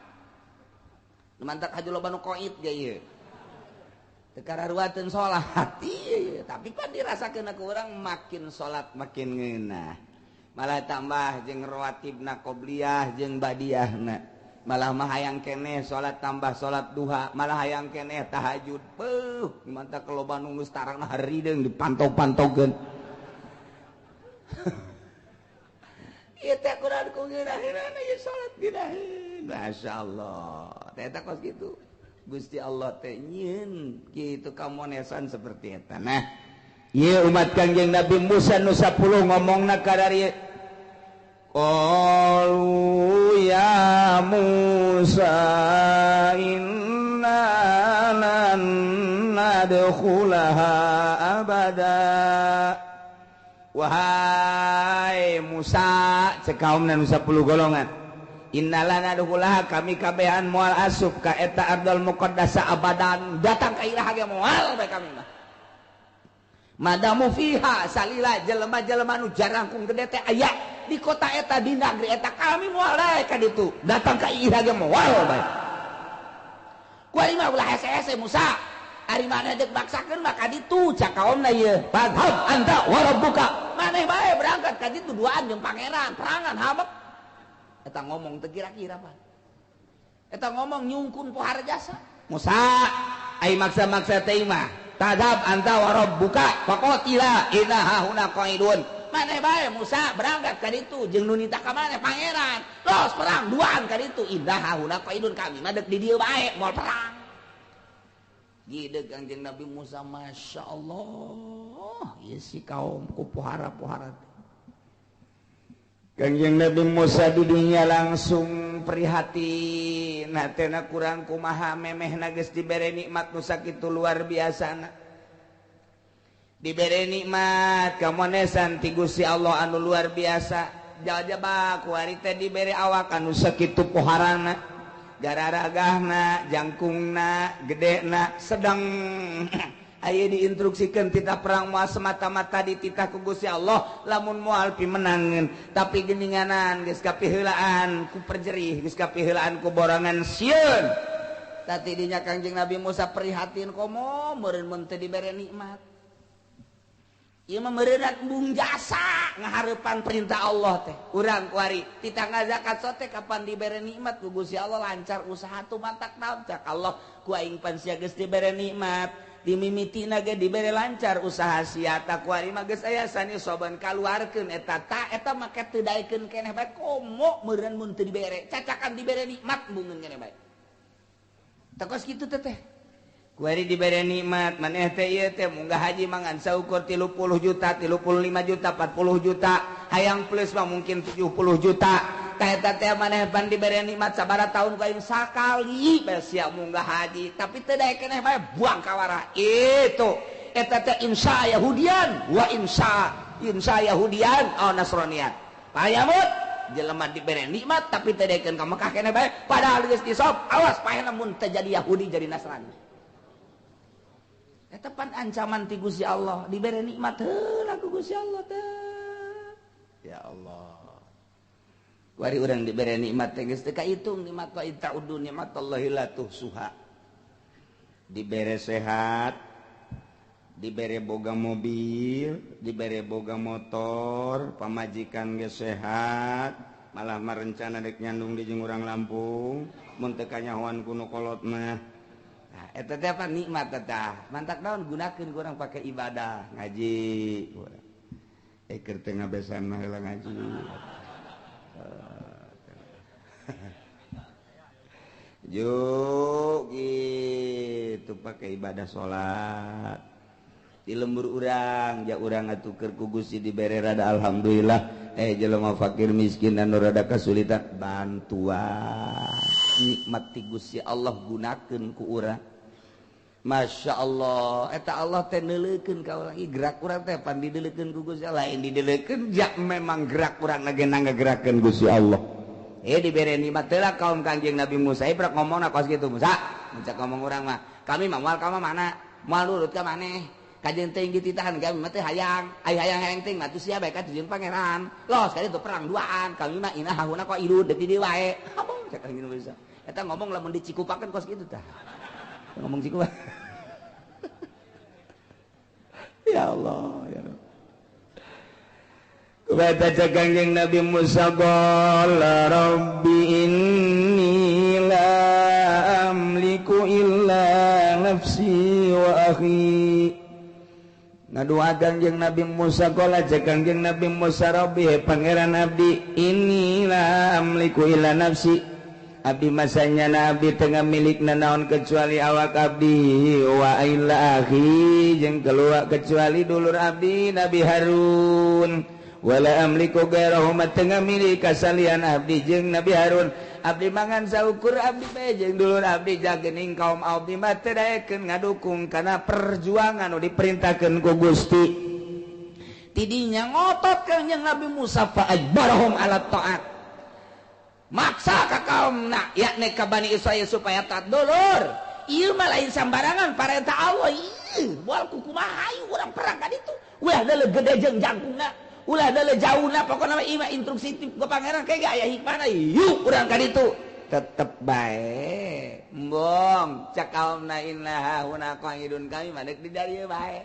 Nu mantak haju loba nu koit ge ieu. Tekararuateun salat ieu, tapi pan dirasakeun ku urang makin salat makin ngeunah. Malah tambah jeung rawatibna qobliyah jeung badiahna. Malah mah hayang keneh salat tambah salat duha, malah hayang keneh tahajud. Beuh, mantap loba nu geus tarangna harideung dipantau-pantaukeun. Ieu teh kurang ku ngeunaheunana ieu salat ngeunaheun. Masyaallah. Teh eta kos kitu. Gusti Allah teh nyieun kitu kamonesan seperti eta. Nah, ieu umat Kangjeng Nabi Musa nu 10 ngomongna ka dari qalu ya Musa inna lan nadkhulaha abada. Wahai Musa, cek kaumna nu 10 golongan. Innala nadkhulaha kami kabehan moal asup ka eta ardal muqaddasa abadan, datang ka iraha ge moal bae kami mah. Madamu fiha salila jelema-jelema nu jarangkung gede teh aya di kota eta di negeri eta kami moal daek ka ditu, datang ka iraha ge moal bae. Ku ari mah ulah hese-hese Musa, ari maneh deuk maksakeun mah ka ditu cak kaomna ieu. Fadhab anta wa rabbuka, maneh bae berangkat ka ditu duaan jeung pangeran, perangan hamek. Eta ngomong teu kira-kira pan. Eta ngomong nyungkun pohara jasa. Musa, ai maksa-maksa teh mah. Tadab anta wa rabbuka faqatila inna hahuna qaidun. Maneh bae Musa berangkat ka ditu jeung nu nitah ka maneh pangeran. Los perang duaan ka ditu inna hahuna qaidun, kami mah deuk di dieu bae moal perang. Gideg Kangjeng Nabi Musa masyaallah, ieu si kaum ku pohara-pohara teh. Kangjeng Nabi Musa di dunia langsung prihatin, hatena kurang kumaha memehna geus dibere nikmat nu sakitu luar biasana. Dibere nikmat kamonesan ti Gusti Allah anu luar biasa. Jajaba kuari teh dibere awak anu sakitu poharana, gararagahna, jangkungna, gedena, sedang aya diinstruksikan titah perang moal semata-mata dititah ku Gusti Allah lamun moal pimenangeun, tapi geninganan geus kapiheulaan ku perjerih, geus kapiheulaan ku borongan sieun. Tadi dinya Kangjeng Nabi Musa prihatin komo meureun mun teu dibere nikmat. Ieu mah meureunat embung jasa ngahareupan perintah Allah teh. Urang kuari titangga zakat sote kapan dibere nikmat ku Gusti Allah lancar usaha tumatak naon cak Allah ku aing pan sia geus dibere nikmat dimimitina ge dibere lancar usaha sia ta kuari mah geus aya sani soban kaluarkeun eta ta eta make teu daekeun keneh bae komo meureun mun teu dibere cacakan dibere nikmat embungeun keneh bae. Tah kos kitu teh. Kuari dibere nikmat maneh teh ieu teh munggah haji mangan saukur 30 juta, 35 juta, 40 juta, hayang plus mah mungkin 70 juta. Tah eta teh maneh pan dibere nikmat sabaraha tahun ku aing sakali bae sia munggah haji, tapi teu daek keneh bae buang kawara. Itu eta teh insya Yahudian wa insya insya Yahudian au Nasranian. Payamut jelema dibere nikmat tapi teu daekeun ka Mekah keneh bae padahal geus disop awas paehna mun teu jadi Yahudi jadi Nasrani. Eta pan ancaman ti Gusti Allah dibere nikmat heula ku Gusti Allah teh. Ya Allah. Kuari urang dibere nikmat teh geus teu kaitung nikmat wa ta'udu nikmatallahi la tuhsuha. Dibere sehat, dibere boga mobil, dibere boga motor, pamajikan geus sehat, malah marencana rek nyandung di jeung urang Lampung, mun teu kanyahoan ku nu kolot mah. Nah, eta teh apa nikmat eta. Mantak naon gunakeun ku urang pake ibadah, ngaji. Keur teu ngabesan mah heula ngaji. Juk gitu pake ibadah salat. Di lembur urang, ja urang atuh keur ku Gusti dibere rada alhamdulillah. Jelema fakir miskin anu rada kasulitan bantuan. Nikmat ti Gusti Allah gunakeun ku urang. Masya Allah, eta Allah teh neuleukeun ka urang. Ih gerak urang teh pan dideulekeun ku Gusti Allah, lain dideulekeun ja memang gerak urang lagi ngagerakeun Gusti Allah. Dibere nikmat teh lah kaum Kangjeng Nabi Musa ibrek ngomongna kos kitu Musa. Mun cek ngomong urang mah, kami mah moal ka mana? Moal nurut ka maneh. Kajeun teuing dititahan kami mah teh hayang, ai hayang-hayang teuing mah tuh sia bae ka tujuan pangeran. Los kali itu perang duaan, kami mah inah hahuna kok ilud deui di wae. Ngomong cek Kangjeng Nabi Musa. Eta ngomong lamun dicikupakeun kos kitu tah. Ngomong cikupa. Ya Allah, ya Rabb. Kubata cek Kangjeng Nabi Musa qala rabbi inni la amliku illa nafsi wa akhi. Ngadua Kangjeng Nabi Musa qala cek Kangjeng Nabi Musa rabbi pangeran abdi inni la amliku illa nafsi. Abdi masanya nabi tengah milik nanaon kecuali awak abdi wa illa akhi jeung keluar kecuali dulur abdi Nabi Harun wala amliku gairahu tengah milik kasalian abdi jeung Nabi Harun abdi mangan saukur abdi bae jeung dulur abdi jagening kaum abdi mah teu daekeun ngadukung kana perjuangan nu diperintahkeun ku Gusti. Tidinya ngotot Kangjeng Nabi Musa fa ajbarahum ala taat. Maksa ka kaumna yakni ka Bani Israil supaya taat dulur. Ieu mah lain sambarangan parentah Allah. Ieu moal kukumaha hayu urang perang ka ditu. Ulah deuleu gede jeung jangkungna, ulah deuleu jauhna, pokona mah ieu mah instruksi ti pangeran kayak aya hikmahna. Yuk urang ka ditu. Tetep bae. Embong cak kaumna inna huna qaidun kami mah deuk di dieu bae.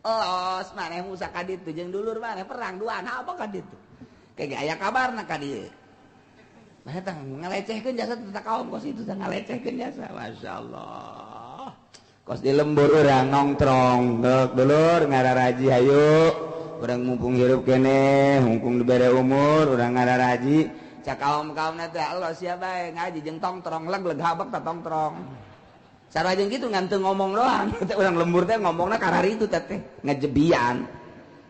Los maneh Musa ka ditu jeung dulur maneh perang duaan apa ka ditu. Kayak aya kabarna ka dieu. Eta ngalecehkeun jasa teh kaum kos itu ngalecehkeun jasa. Masyaallah. Kos di lembur urang nongtrong, deuk dulur ngararaji hayu. Urang mumpung hirup keneh, mumpung dibere umur urang ngararaji. Cak kaum-kaumna teh Allah sia bae ngaji jeung tongtrong leg-leg habek ta tongtrong. Sarua jeung kitu ngan teu ngomong doang. Teh urang lembur teh ngomongna kararitu teh teh ngajebian.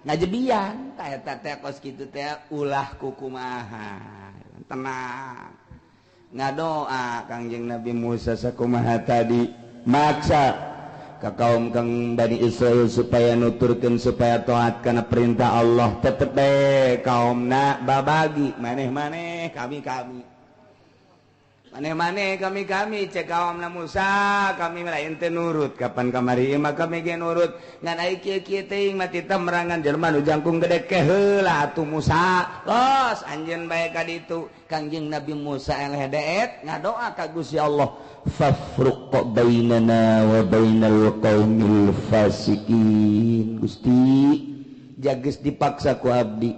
Ngajebian tah eta teh kos kitu teh ulah kukumaha. Tenang ngadoa Kangjeng Nabi Musa sakumaha tadi maksa ka kaum kang Bani Israil supaya nuturkeun supaya taat kana perintah Allah tetep bae kaumna babagi maneh-maneh kami-kami. Maneh-maneh kami-kami cek awamna Musa kami lain teu nurut kapan kamari mah kami ge nurut ngan ai kieu-kieu teuing mah titah merangan jelema nu jangkung gede ke heula atuh Musa los anjeun bae ka ditu. Kangjeng Nabi Musa eleh deet ngadoa ka Gusti Allah fafruq bainana wa bainal qaumil fasikin. Gusti jages dipaksa ku abdi,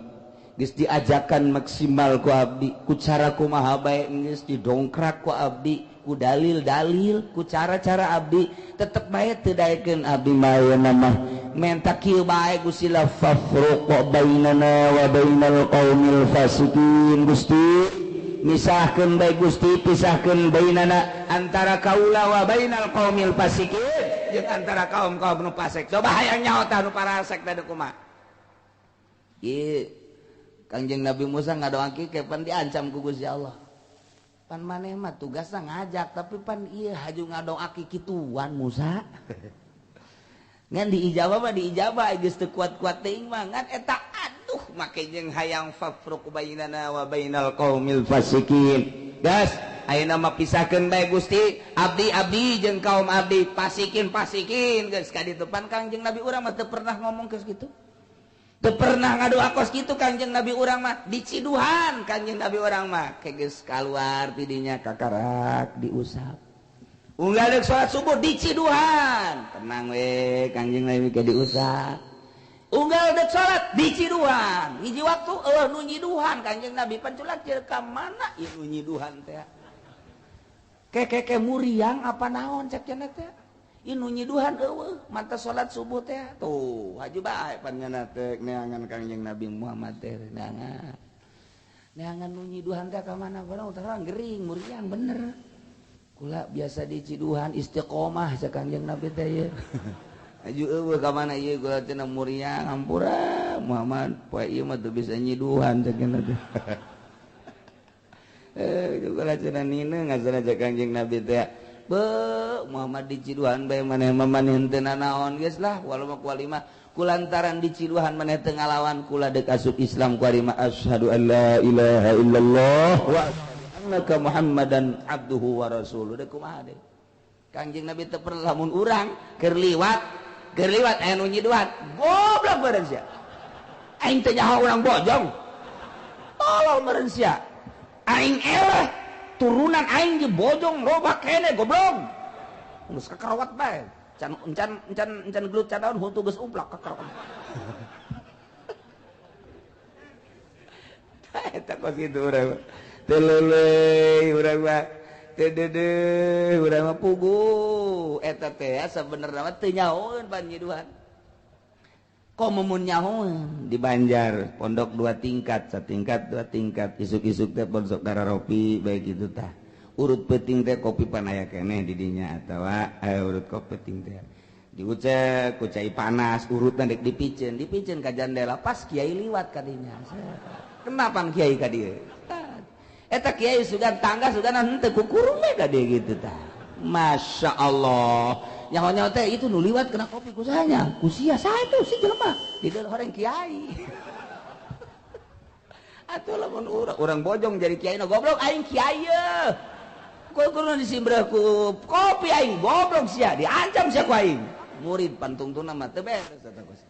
geus diajakan maksimal ku abdi, ku cara kumaha bae geus didongkrak ku abdi, ku dalil-dalil, ku cara-cara abdi, tetep bae teu daekeun abdi mah ayeuna mah menta kieu bae Gusti la fafruq bainana wa bainal qaumil fasikin. Gusti misahkeun bae Gusti, pisahkeun bainana antara kaula wa bainal qaumil fasikin jeung antara kaum-kaum nu fasik. Coba hayang nyaho tah nu parasek teh kumaha. Ieu Kangjeng Nabi Musa ngadoa kieu pan diancam ku Gusti Allah. Pan maneh mah tugasna ngajak tapi pan ieu haju ngadoa kituan Musa. Ngan diijabah mah diijabah geus teu kuat-kuat teuing mah ngan eta aduh make jeung hayang fafruq bainana wa bainal qaumil fasikin. Gas ayeuna mah pisahkeun bae Gusti, abdi-abdi jeung kaum abdi pasikin-pasikin geus ka ditu. Pan Kangjeng Nabi urang mah teu pernah ngomong geus kitu. Teu pernah ngadoa kos kitu Kangjeng Nabi urang mah diciduhan Kangjeng Nabi urang mah geus kaluar tidinya kakarak diusap. Unggal deuk salat subuh diciduhan. Tenang we Kangjeng Nabi ke diusap. Unggal deuk salat diciduhan. Hiji waktu eueuh nu nyiduhan Kangjeng Nabi panculak jeung ka mana ieu nu nyiduhan teh. Kekeke muriang apa naon cek cenah teh. Inu nyiduhan eueuh manta salat subuh teh tuh haju bae pan nyana teh neangan Kangjeng Nabi Muhammad teh neangan neangan nu nyiduhan teh ka mana barang terang gering muriang bener kula biasa diciduhan istiqomah cek Kangjeng Nabi teh ieu haju eueuh ka mana ieu kula cenah muriang hampura Muhammad poe ieu mah teu bisa nyiduhan cek cenah teh kula cenah nina ngasana cek Kangjeng Nabi teh be Muhammad diciduhan bae maneh mah maneh henteu nanaon geus lah walau mah kualima kulantaran diciduhan maneh teu ngalawan kula deuk asup Islam kuarima asyhadu an la ilaha illallah wa asyhadu annaka Muhammadan abduhu wa rasuluh. Deuk kumaha deui Kangjeng Nabi teu perlu lamun urang keur liwat aya nu nyiduhan goblok beureun sia aing teu nyaho urang bojong tolol meureun sia aing eleh turunan aing di bojong loba kene goblok geus kakarawat bae can encan encan encan gelut cadaun huntu geus uplak kakarawat eta kos kitu urang teu leuleuy urang mah teu deudeuh urang mah puguh eta teh sabenerna mah teu nyahoeun pan nyiduhan komo mun nyahoeun di Banjar pondok 2 tingkat satingkat 2 tingkat isuk-isuk teh pondok dararopi bae kitu tah urut peuting teh kopi pan aya keneh di dinya atawa urut kopi peuting teh diucek ku cai panas urutna dek dipiceun dipiceun ka jandela pas kiai liwat ka dinya kenapa kiai ka dieu eta kiai sugan tangga sugan henteu kukurung we ka dieu kitu tah Masya Allah nyaho-nyaho teh itu nu liwat kena kopi ku sahanya ku sia saha itu si jelema di dalam horeng kiai atuh lamun urang bojong jadi kiai na goblok aing kiai ye kudu disimbreh ku kopi aing goblok sia diancam sia ku aing murid pantungtuna mah teu beres eta kos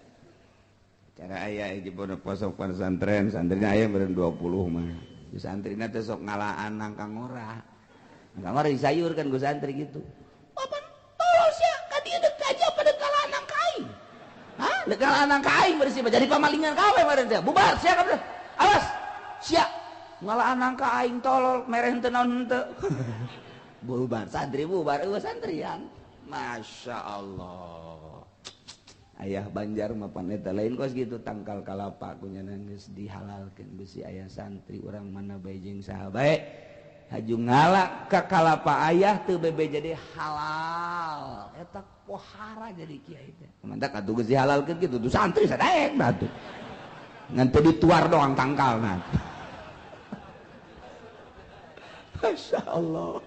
cara aya di pondok posok pesantren santrina aya meureun 20 mah di santrina teh sok ngalaan nangka ngora nangka ngora disayurkeun ku santri gitu papan tolol sia ka dieu deuk aja apa deuk kalaan nangka aing hah deuk kalaan nangka aing bersih jadi pamalingan kawe meureun teh bubar sia kabeh awas sia ngalaan nangka aing tolol mereh henteu naon henteu bubar santri bubar eueuh santrian Masya Allah ayah Banjar mah pan eta lain kos gitu tangkal kalapa ku nya geus dihalalkeun bisi ayah santri urang mana bae jeung saha bae haju ngala ka kalapa ayah teu bebe jadi halal eta pohara jadi kiai teh mantak atuh geus dihalalkeun kitu tuh santri sadaek atuh ngan teu dituar doang tangkalna Masya Allah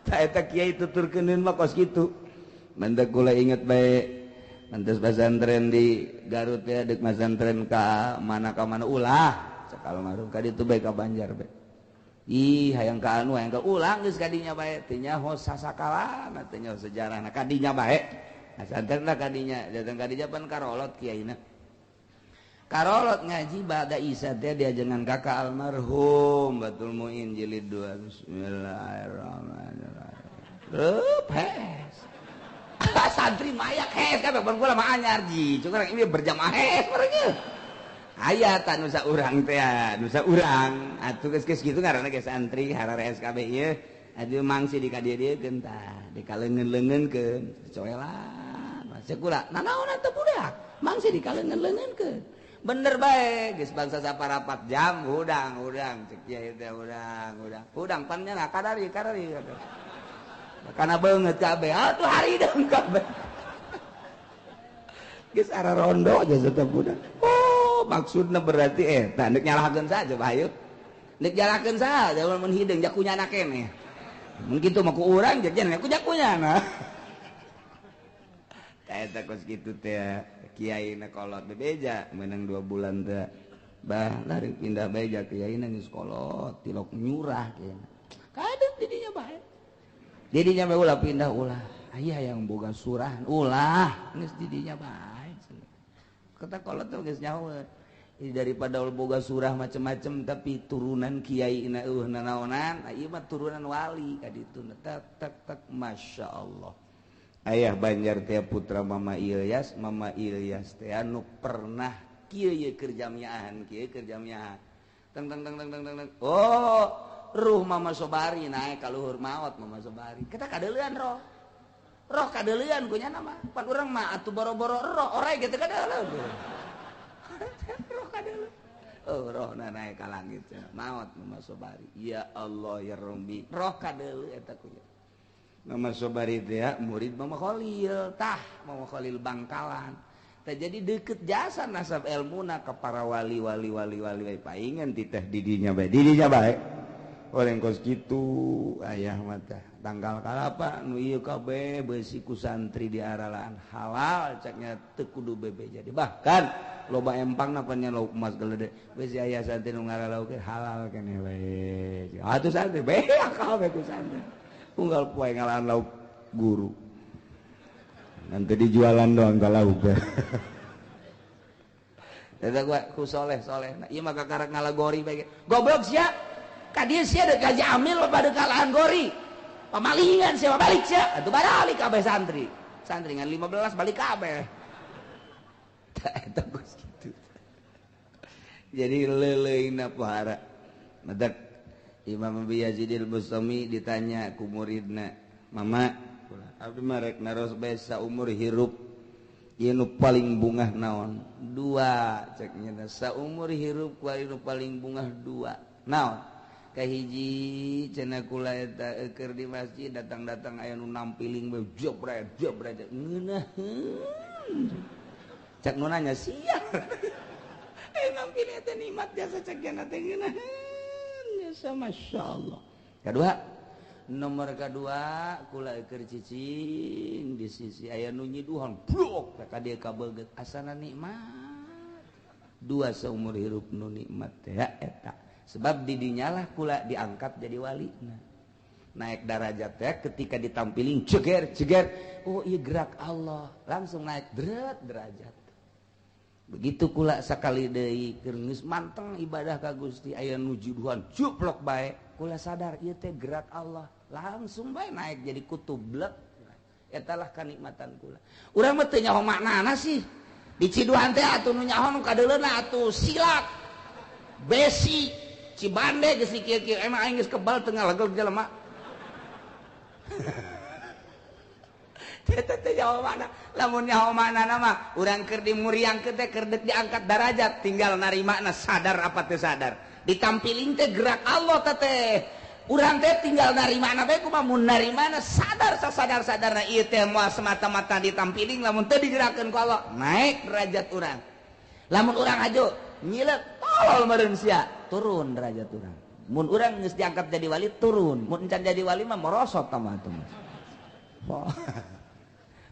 tah eta kiai tuturkeuneun mah kos kitu mantak kula inget bae mantas pesantren di Garut ya dek pesantren ka mana ulah cek almarhum ka ditu bae ka Banjar bae Ih hayang ka anu hayang ka ulang geus kadinya bae teu nyaho sasakalana teu nyaho sejarahna kadinya bae. Santen lah kadinya datang kadinya pan karolot kiaina. Karolot ngaji ba'da Isya teh diajengan kakak almarhum Batul Muin jilid 2. Bismillahirrahmanirrahim. Reup hes. Santri mayak hes kabeh ban kula mah anyar ji. Cuma ini berjamaah hes barengnya. Aya ta nusa urang teh, nusa urang. Atuh geus kitu ngaranna ge santri hararees kabeh ieu. Aduh mangsi di ka dieu-dieukeun tah, dikaleungeun-leungeunkeun, coelan. Masih kula, nanaon atuh budak? Mangsi dikaleungeun-leungeunkeun. Bener bae, geus bangsa saparapat jam hudang hudang cek kiai teh hudang hudang. Hudang pan nya kadari kadari. Kana beungeut kabeh, atuh harideng kabeh. Geus ararondo aja tetep budak. Oh, maksudna berarti eta nek nyalahkeun saja bae. Nek nyalahkeun saja mun hideung jakunyana keneh. Mun kitu mah ku urang jajan ku jakunyana. Tah eta kos kitu teh kiai na kolot bebeja menang 2 bulan teh. Bah lari pindah beja kiai na geus kolot tilok nyurah kiai. Kadeup didinya bae. Didinya bae ulah pindah ulah. Aya yang boga surah ulah geus didinya bae. Kata kolot tuh geus nyaho daripada boga surah macem-macem tapi turunan kiai na eueuh nanaonan ieu mah turunan wali ka ditu tak tak tak masya Allah. Ayah Banjar teh putra Mama Ilyas, Mama Ilyas teh anu pernah kieu ye keur jamiahan kieu keur jamiahan teng teng teng teng teng teng. Oh ruh Mama Sobari naik ka luhur maot Mama Sobari kita kadeulean roh roh kadeulean ku nya mah pan urang mah atuh boro-boro roh orai gitu kadeuleun roh kadeuleun. Oh rohna naik ka langit maot Mama Sobari ya Allah ya Rabbi roh kadeuleun eta ku nya Mama Sobari teh murid Mama Khalil tah Mama Khalil Bangkalan teh jadi deket jasa nasab elmuna ka para wali wali wali wali paingan titah didinya bae didinya bae oleh kos kitu ayah mah tah tanggal kalapa nu ieu kabeh beusi ku santri di aralaan halal caknya teu kudu bebe jadi bahkan loba empangna pan nya lauk emas gelede beusi aya santri nu ngaralaukeun halal keneh bae atuh santri bae kabeh ku santri unggal poe ngalahan lauk guru nanti dijualan doang ka lauk eta gua ku soleh-soleh nah ieu mah kakarak ngalagori bae goblok sia ka dieu sia deuk gaji amil pada kalahan gori pamalingan sia balik sia atuh balik kabeh santri santri ngan 15 balik kabeh eta geus kitu jadi leuleuna pohara madak Imam Abi Yazidil Bustami ditanya ku muridna, "Mama, abdi mah rek naros bae saumur hirup ieu nu paling bungah naon?" Dua cek nya saumur hirup ku nu paling bungah dua. Naon? Kahiji cenah kula eta keur di masjid datang-datang aya nu nampiling bae jebret jebret ngeunaheun. Cek nu nanya sia. Eh nampiling teh nikmat biasa cek nya teh ngeunaheun. Masya Allah. Kedua, nomor kedua kula keur cicing di sisi aya nu nyiduhan blok ka dieu kabeget asana nikmat. Dua seumur hirup nu nikmat teh eta. Sebab di dinyalah kula diangkat jadi wali. Naik darajat teh ketika ditampiling ceger ceger, oh ieu gerak Allah, langsung naik deret derajat. Begitu kula sakali deui keur geus manteng ibadah ka Gusti aya nu juduhan juplok bae kula sadar ieu teh gerak Allah langsung bae naik jadi kutub blek eta lah kanikmatan kula urang mah teu nyaho maknana sih di ciduhan teh atuh nu nyaho nu kadeuleuna atuh silat besi Cibande geus kieu-kieu emang aing geus kebal teu ngalegel jelema teh nyaho mana lamun nyaho maknana mah urang keur dimuriangkeun teh keur deuk diangkat darajat tinggal narimana sadar apa teu sadar ditampiling teh gerak Allah teh urang teh tinggal narimana bae kumaha mun narimana sadar sasadar-sadarna ieu teh moal semata-mata ditampiling lamun teu digerakkeun ku Allah naik derajat urang lamun urang aju nyileuk tolol meureun sia turun derajat urang mun urang geus diangkat jadi wali turun mun encan jadi wali mah merosot tah mah atuh.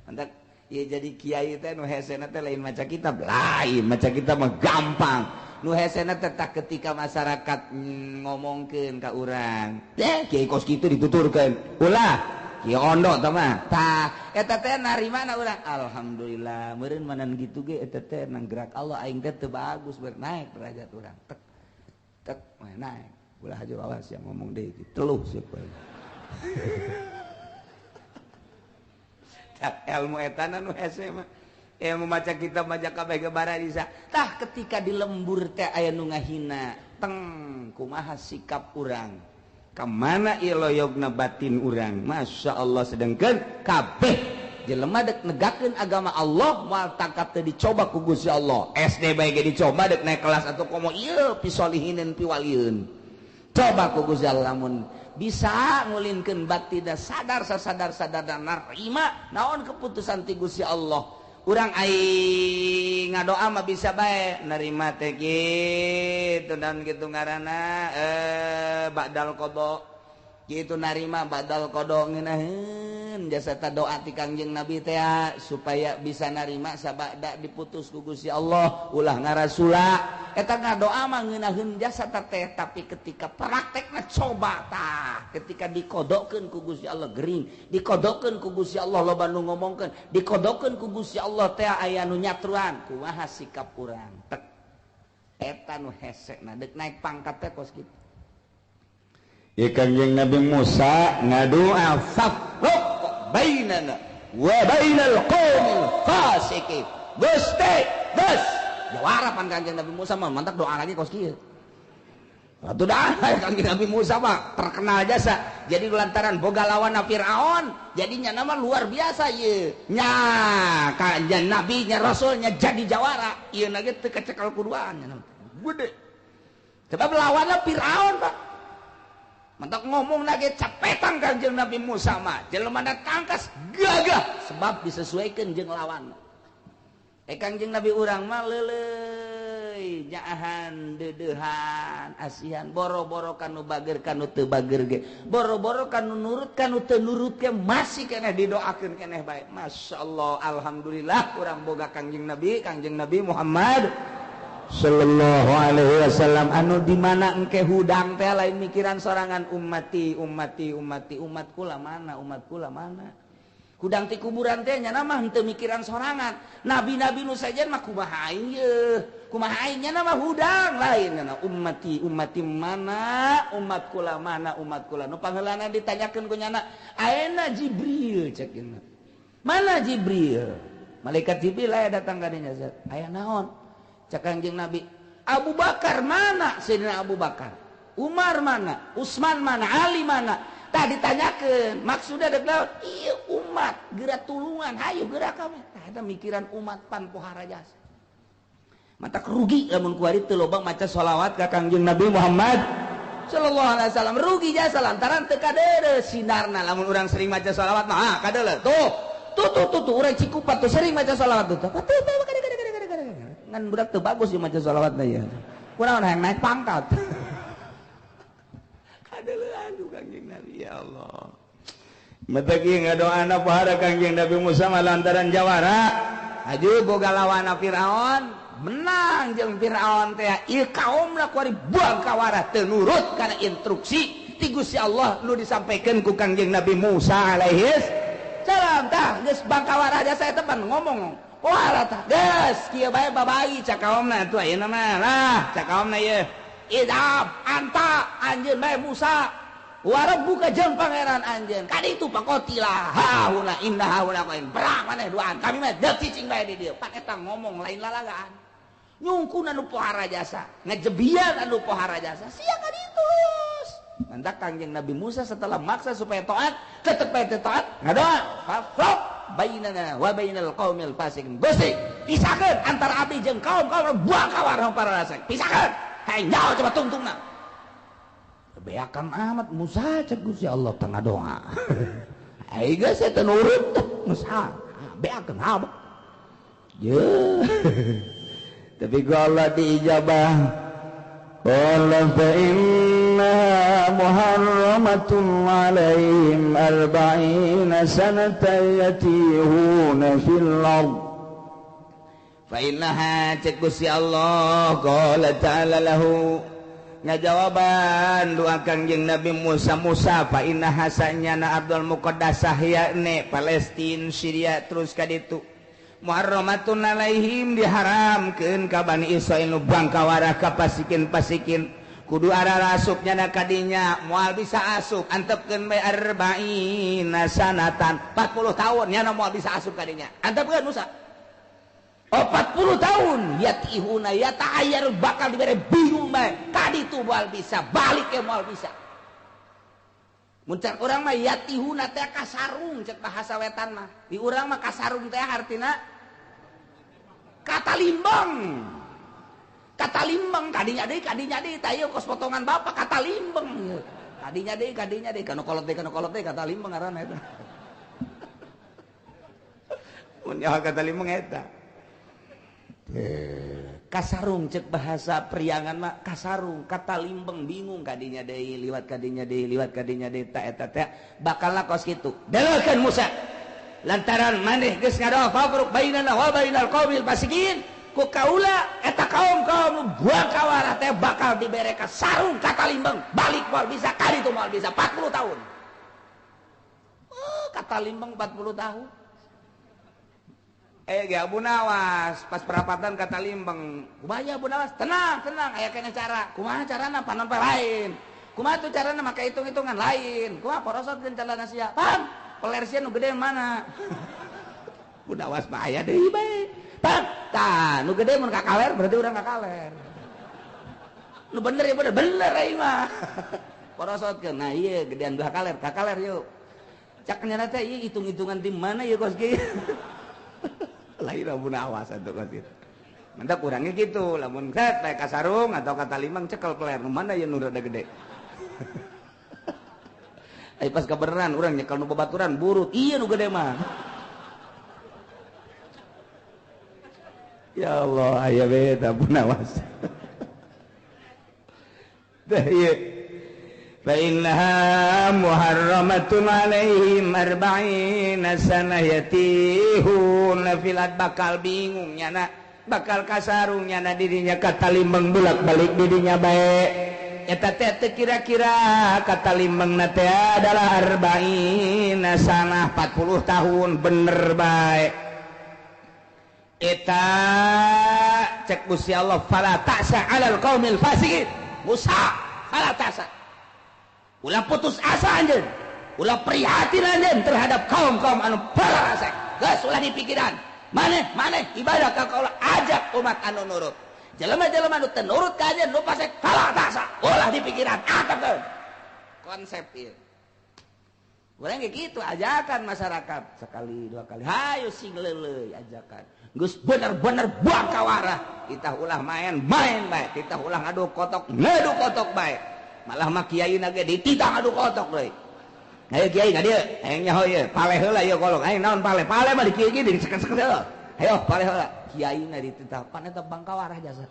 Mantap ya jadi kiai teh nu hesena teh lain maca kitab, lain maca kitab mah gampang. Nu hesena tetah ketika masyarakat ngomongkeun ka urang. Teh kiai kos kitu dituturkeun. Ulah kieu ondo tah mah. Tah eta teh narimana urang. Alhamdulillah meureun manan kitu ge eta teh nang gerak Allah aing teh teu bagus naik derajat urang. Tek tek naik. Ulah aja awas yang ngomong deui teluh sieun. Tak ilmu etana nu hese mah. Ilmu maca kitab maca kabeh ge bararisa. Tah ketika di lembur teh aya nu ngahina, teng kumaha sikap urang? Ka mana ieu loyogna batin urang? Masya Allah sedengkeun kabeh jelema dek negakeun agama Allah moal tangkap teh dicoba ku Gusti Allah. SD bae ge dicoba dek naik kelas atau komo ieu pisolihinin piwalieun. Coba ku Gusti Allah lamun bisa ngulinkeun batin da sadar sasadar-sadar dan narima naon keputusan ti Gusti Allah. Urang aing ngadoa mah bisa bae nerima teh kitu dan kitu ngaranna badal qada kitu narima badal qada ngeunaheun jasa ta doa ti Kangjeng Nabi teh supaya bisa narima sabada diputus ku Gusti Allah ulah ngarasula eta ngadoa mah ngeunaheun jasa teh tapi ketika praktekna coba tah ketika dikodokeun ku Gusti Allah gering dikodokeun ku Gusti Allah loba nu ngomongkeun dikodokeun ku Gusti Allah teh aya nu nyatruan kumaha sikap urang tek eta nu hesena deuk naik pangkat teh kos kitu. Ya Kangjeng Nabi Musa ngadoa fafruq bainana wa bainal qaumil fasiqin. Gusti, geus jawara pan Kangjeng Nabi Musa mah mantap doa lagi kos kieu. Atuh dah Kangjeng Nabi Musa mah terkenal jasa. Jadi lantaran boga lawan Firaun, jadinya nama luar biasa ieu. Nya Kangjeng Nabi nya rasulnya jadi jawara. Ieu na ge teu kecekel kuduaan nya. Gede. Sebab lawanna Firaun, Pak. Mentok ngomong lagi capetan Kangjeng Nabi Musa mah jelema tangkas gagah sebab disesuaikan jeung lawan. Kangjeng Nabi urang mah leuleuy nyaahan deudeuhan asihan boro-boro kanu bager kanu teu bager ge boro-boro kanu nurut kanu teu nurut ge masih keneh didoakeun keneh bae. Masyaallah alhamdulillah urang boga Kangjeng Nabi Muhammad sallallahu alaihi wasallam anu di mana engke hudang teh lain mikiran sorangan ummati ummati ummati umat kula mana umat kula mana hudang ti kuburan teh nya mah henteu mikiran sorangan nabi-nabi nu sajen mah kumaha aing yeuh kumaha aing nya mah hudang lain nya ummati ummati mana umat kula mana umat kula nu pangheulana ditanyakeun ku nyana aena Jibril cek mana Jibril malaikat Jibril aya datang ka dinya aya naon cak Kangjeng Nabi Abu Bakar mana Sayyidina Abu Bakar Umar mana Utsman mana Ali mana tah ditanyakeun maksudna deuk naon ieu umat geura tulungan hayu geura kami tah eta mikiran umat pan pohara jasa mata rugi lamun kuari teu loba maca sholawat ka Kangjeng Nabi Muhammad sallallahu alaihi wasallam rugi jasa lantaran teu kadeuleu sinarna lamun urang sering maca sholawat mah ah kadeuleu tuh tuh tuh tuh, tuh urang Cikupa tuh sering maca sholawat tuh tuh ngan budak teu bagus ieu maca sholawatna ya. Kunaon hayang naik pangkat. Kadeuleuan ku Kangjeng Nabi ya Allah. Matagi ngadoana pohara Kangjeng Nabi Musa mah lantaran jawara. Aju boga lawan Firaun, menang jeung Firaun teh. Ieu kaumna kuari buang kawara teu nurut kana instruksi ti Gusti Allah nu disampaikan ku Kangjeng Nabi Musa alaihi salam. Tah geus bangkawara jasa eta pan ngomong. Wah tah geus kieu bae babai cak kaomna atuh ayeuna mah lah cak kaomna ieu idab anta anjeun bae Musa wa rabbuka jeung pangeran anjeun kaditu pakotilah hauna inna hauna qain perang maneh duaan kami mah deuk cicing bae di dieu pan eta ngomong lain lalagaan nyungkuna nu pohara jasa ngajebian anu pohara jasa sia kaditu mantak Kangjeng Nabi Musa setelah maksa supaya taat tetep bae teu taat ngadoa fafraq bainana wa bainal qaumil fasiqin. Gusti, pisahkeun antara abdi jeung kaum-kaum buang kawar para rasek. Pisahkeun. Hayang nyaho coba tungtungna. Beakan amat Musa cek Gusti Allah tengah doa. Ai geus teu nurut Musa. Beakan amat. Ye. Tapi ku Allah diijabah. Qala fa inna muharramatun alaihim 40 sanatan yatihuna fil ard. Fa innaha cek Gusti Allah qala ta'ala lahu ngajawaban doa Kangjeng Nabi Musa Musa fa innaha sanyana Abdul Muqaddasah yakni Palestin Syria terus ka ditu muharramatun alaihim diharamkeun ka Bani Israil nu bangkawarah ka pasikin-pasikin kudu arah asupnya na kadinya moal bisa asup antepkeun bae arba'ina sanatan 40 tahun nyana moal bisa asup kadinya antepkeun Musa. Oh 40 tahun yatihuna yata'ayyar bakal dibere bingung bae kaditu moal bisa balik ke moal bisa. Mun cek urang mah yatihuna teh kasarung cek bahasa wetan mah di urang mah kasarung teh artina kata limbang. Kata limbang kadinya deui tah kos potongan bapak kata limbang kadinya deui kanu kolot deui kata limbang ngaranna eta mun nyaho kata limbang eta kasarung cek bahasa priangan mah kasarung kata limbang bingung kadinya deui liwat kadinya deui ta eta teh bakalna kos kitu deleukeun Musa lantaran maneh geus ngadoa fafruq bainana wa bainal qaumil fasiqin ku kaula eta kaum-kaum buang kawarah teh bakal dibere ka sarung kata limbang balik moal bisa kaditu moal bisa 40 tahun. Oh, kata limbang 40 tahun. Ge Abu Nawas pas perapatan kata limbang kumaha Abu Nawas tenang tenang aya kene cara kumaha carana panon pe lain kumaha tuh carana make hitung-hitungan lain kumaha porosotkeun calana sia paham peler sia nu gede mana Abu Nawas mah aya deui bae. Tah, nu gede mun ka kaler berarti urang ka kaler. Nu bener ya bener, bener aing mah. Porosotkeun. Nah ieu gedean belah kaler, ka kaler yuk. Cak nyana teh ieu hitung-hitungan di mana ieu kos kieu. Lain Abu Nawas atuh kos kieu. Mantap urangnya gitu, lamun set bae ka sarung atau kata limang cekel peler, nu mana ieu nu rada gede. Ai pas kabeneran urang nyekel nu babaturan burut, ieu nu gede mah. Ya Allah, aya we Abu Nawas. Tah ieu. Fa innaha muharramatun alaihim arba'ina sanah yatihuna fil ard bakal bingung nyana, bakal kasarung nyana dirinya kata limbang bolak-balik dirinya bae. Eta teh kira-kira kata limbang na teh adalah arba'ina sanah 40 tahun bener bae. Eta cek Gusti Allah fala ta'sa 'alal qaumil fasiqin. Musa fala ta'sa. Ulah putus asa anjeun. Ulah prihatin anjeun terhadap kaum-kaum anu fasik. Geus ulah dipikiran. Maneh ibadah ka kaula ajak umat anu nurut. Jelema-jelema anu teu nurut ka anjeun nu fasik fala ta'sa. Ulah dipikiran atepkeun. Konsep ieu. Urang ge kitu ajakan masyarakat sekali dua kali. Hayu sing leuleuy ajakan. Geus bener-bener buang kawarah. Kita ulah main-main bae, kita ulah ngadu kotok, ngadu kotok bae. Malah mah kiai na ge dititah ngadu kotok deui. Hayu kiai ka dieu, hayang nyaho ieu, paleh heula ieu kolong. Hayang naon paleh? Paleh mah di kieu ge diseket-seket heula. Hayo paleh heula. Kiai na dititah pan eta bangkawarah jasa.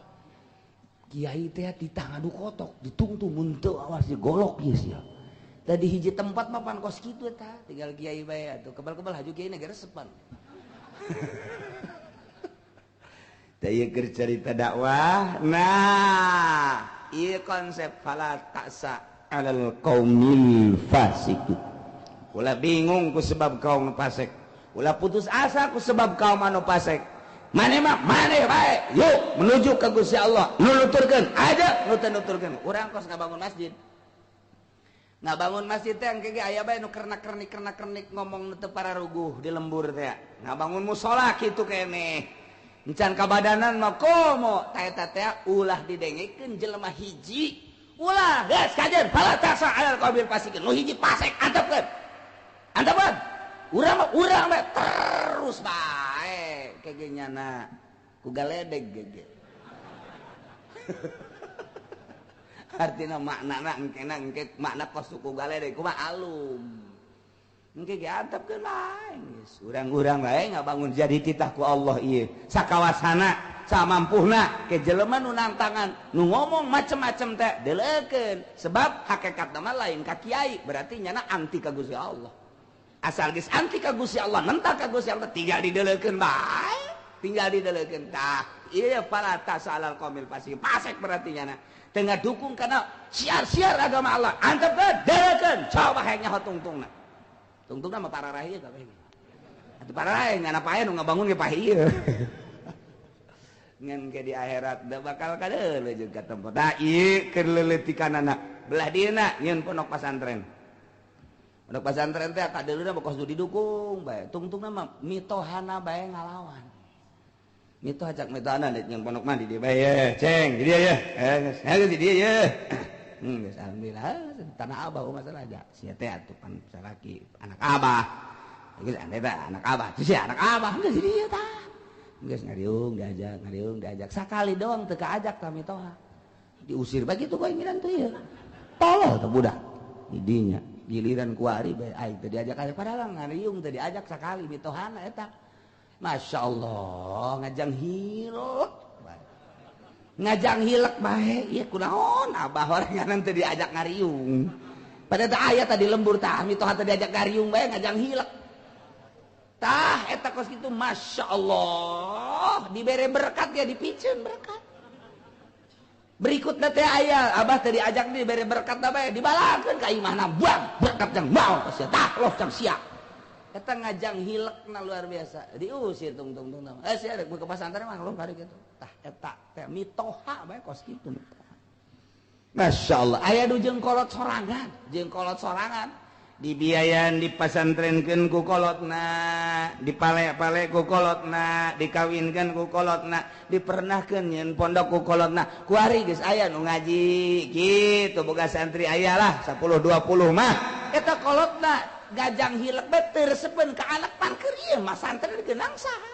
Kiai teh titah ngadu kotok, ditungtung mun teu awas digolok ieu sia. Tadi hiji tempat mah pan kos kitu eta, tinggal kiai bae atuh kebal-kebal haju kiai na ge resepan. Tah ieu keur carita dakwah. Nah, ieu konsep fala ta'sa 'alal qaumil fasiqin. Ulah bingung ku sebab kaum fasik. Ulah putus asa ku sebab kaum anu fasik. Maneh mah maneh bae, yuk menuju ka Gusti Allah. Nu nuturkeun aja, nu teu nuturkeun. Urang kos ngabangun masjid. Ngabangun masjid teh engke ge aya bae nu kernak-kernik ngomong nu teu pararuguh di lembur teh. Ngabangun musala kitu keneh. Encan kabadanan mah komo ta eta teh ulah didengekeun jelema hiji. Ulah geus kajeun fala ta'sa 'alal qaumil fasiqin. Nu hiji fasik antepkeun. Antepkeun. Urang mah urang bae terus bae kege nyana ku galedeg gege. Artinya makna engkena engke makna kos suku galedeg kumaha alum. Engke ge antepkeun lain geus urang-urang bae ngabangun jadi titah ku Allah ieu sakawasana samampuhna ke jelema nu nangtangan nu ngomong macem-macem teh deleukeun sebab hakikatna mah lain ka kiai berarti nyana anti ka Gusti Allah. Asal geus anti ka Gusti Allah nentang ka Gusti Allah tinggal dideleukeun bae Tinggal didelekeun tah. Ieu fala ta'sa 'alal qaumil fasiqin. Fasik berarti nyana. Tengah dukung karena siar-siar agama Allah. Antepkeun, delekeun, coba hayang nyaho tungtungna. Tungtungna mah pararah ieu kabeh. Atuh pararah nyana pae nu ngabangun ge pae ieu. Ngan ke di akhirat da bakal kadeuleu jeung ka tempat. Tah ieu keur leuletikanana. Belah dieuna nyieun pondok pasantren. Pondok pasantren teh kadeuleuna kos didukung bae. Tungtungna mah mitohana bae ngalawan. Mitoha cak mitohana deuk nyieun pondok mah di dieu bae ye, ceng di dieu ye. Eh geus geus di dieu ye. Geus alhamdulillah tanah abah masalah aja. Sia teh atuh pan salaki anak abah. Geus ane teh anak abah. Sia anak abah geus di dieu tah. Geus ngariung diajak, ngariung diajak. Sakali doang teu kaajak tah mitoha. Diusir bae kitu bae ngiran teh ieu. Tolol teh budak. Didinya giliran kuari bae aing teu diajak aya padahal ngariung teu diajak sakali mitohana eta. Masya Allah ngajang hilek. Ngajang hilek bae ieu kunaon abah orangan teu diajak ngariung. Padahal teh aya tadi lembur tah mitoha teu diajak ngariung bae ngajang hilek. Tah eta kos kitu Masya Allah dibere berkat ya dipiceun berkat. Berikutna teh aya abah teu diajak dibere berkat bae dibalakeun ka imahna buang berkat jang mau sia tah loh jang sia. Eta ngajang hilekna luar biasa diusir tung-tung tung. Eh sia rek ke pasantren mah loh kari kitu. Tah eta teh mitoha bae kos kitu mitoha. Masya Allah aya nu jeung kolot sorangan, jeung kolot sorangan. Dibiayaan dipasantrenkeun ku kolotna, dipale-pale ku kolotna, dikawinkeun ku kolotna, dipernahkeun nyeun pondok ku kolotna. Kuari geus aya nu ngaji kitu boga santri aya lah 10 20 mah. Eta kolotna gajang hilek bae teu resepeun ka anak pangker ieu mah santri digeunang saha.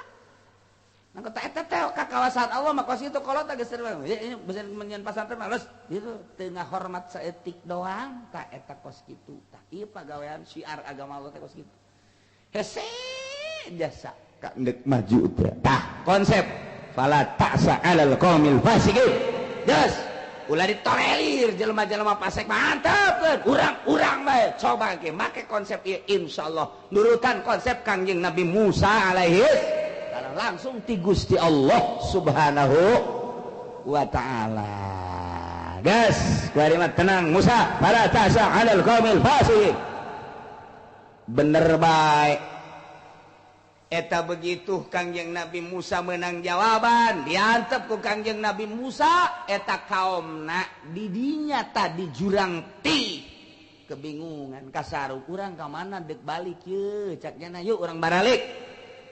Nah kata eta teh ka kawasan Allah mah kos kitu kolotna geus ieu nyeun pasantren mah geus gitu teu ngahormat saeutik doang tah eta kos kitu. Tah ieu pagawean syiar agama Allah teh kos kitu. Hese jasa ka ndek maju teh. Tah konsep fala ta'sa 'alal qaumil fasiqin. Geus ulah ditolerir jelema-jelema fasik mantep urang-urang bae coba ge make konsep ieu insyaallah nurutan konsep Kangjeng Nabi Musa alaihi salam langsung ti Gusti Allah Subhanahu wa taala. Gas, kuari mah tenang Musa, fala ta'sa 'alal qaumil fasiqin. Bener bae. Eta begitu Kangjeng Nabi Musa menang jawaban, diantep ku Kangjeng Nabi Musa eta kaomna didinya tadi jurang ti. Kebingungan kasaru urang ka mana deuk balik ye cak nya yuk urang baralik.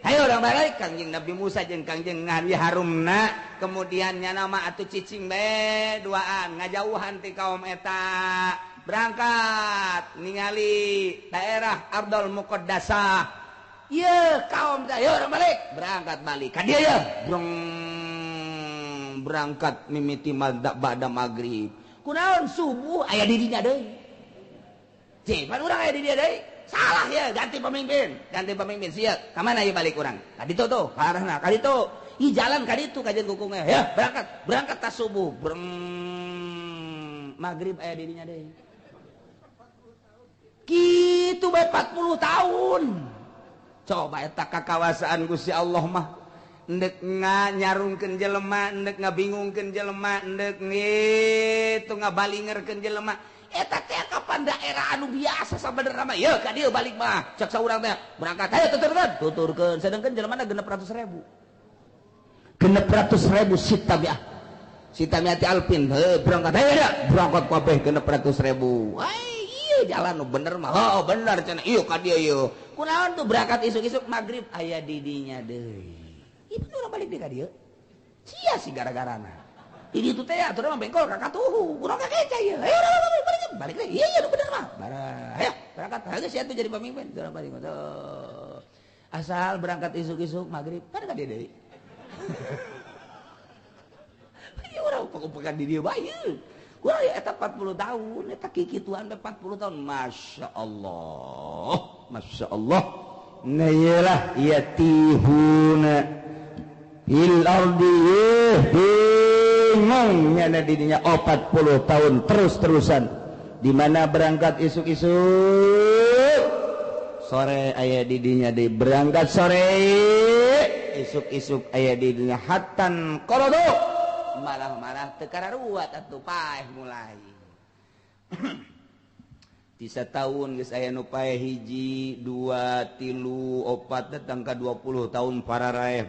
Hayo urang balik Kangjeng Nabi Musa jeung Kangjeng Nabi Harumna kemudian nya nama atuh cicing bae duaan ngajauhan ti kaum eta berangkat ningali daerah Ardul Muqaddasah. Ye kaum teh ayo urang balik berangkat balik ka dieu ye breng berangkat mimiti ba'da magrib kunaon subuh aya di dinya deui cih pan urang aya di dieu deui salah ya ganti pemimpin sia ka mana ieu balik urang ka ditu tuh ka arahna ka ditu ih jalan ka ditu kajian kukungnya ya berangkat berangkat tas subuh breng magrib aya di dinya deui kitu bae 40 tahun. Coba eta kakawasaan Gusti Allah mah ndek nyarungkeun jelema, ndek ngabingungkeun jelema, ndek ngitu ngabalingerkeun jelema. Eta teh kapan daerah anu biasa sabenerna mah ye ka dieu balik mah cek saurang teh berangkat hayo tuturkeun tuturkeun sedengkeun jelemana 600.000 600.000 sitamiah sitamiati alpin heuh berangkat hayo berangkat kabeh 600.000. Ai jalan nu bener mah oh bener cenah ieu ka dieu ieu kunaon tuh berangkat isuk-isuk magrib aya di dinya deui ieu urang balik deui ka dieu sia sih gara-garana di ditu teh atuh mah bengkol ka katuhu urang ka keca ieu ayo urang balik balik deui ieu ieu nu bener mah barang ayo berangkat geus sia tuh jadi pemimpin urang balik tuh asal berangkat isuk-isuk magrib kan ka dieu deui ieu urang pek-pekan di dieu bae. Kurang ya eta 40 tahun, eta kikituan 40 tahun. Masya Allah, Masya Allah. Nah iyalah yatihuna fil ardi bingung nyana dirinya 40 tahun terus-terusan. Di mana berangkat isuk-isuk sore aya didinya di berangkat sore Isuk-isuk aya di dinya hatan qorodo marah-marah teu kararuat atuh paeh mulai. Tisa tahun geus aya nu paeh hiji, dua, tilu, opat datang ka 20 tahun pararaeh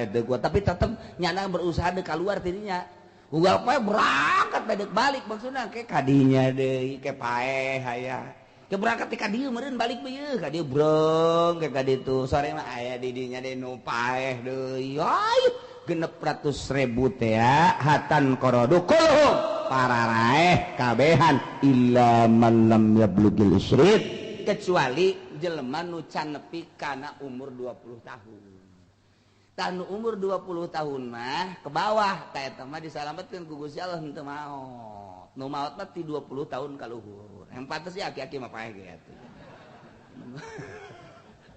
teu kuat tapi tetep nyana berusaha deuk kaluar tidinya. Ugal paeh berangkat bae balik maksudna ke kadinya deui ke paeh aya. Ke berangkat ka dieu meureun balik ieu ka dieu brong ke ka ditu sore mah aya di dinya deui nu paeh deui. Ayo 600.000 teh hatan qorodu kulluhum pararaeh kabehan illa man lam yablugil isrid kecuali jelema nu can nepi kana umur 20 tahun. Tah nu umur 20 tahun mah ke bawah tah eta mah disalametkeun ku Gusti Allah henteu maot. Nu maot mah ti 20 tahun ka luhur. Yang pantes sih aki-aki mah paeh ge atuh.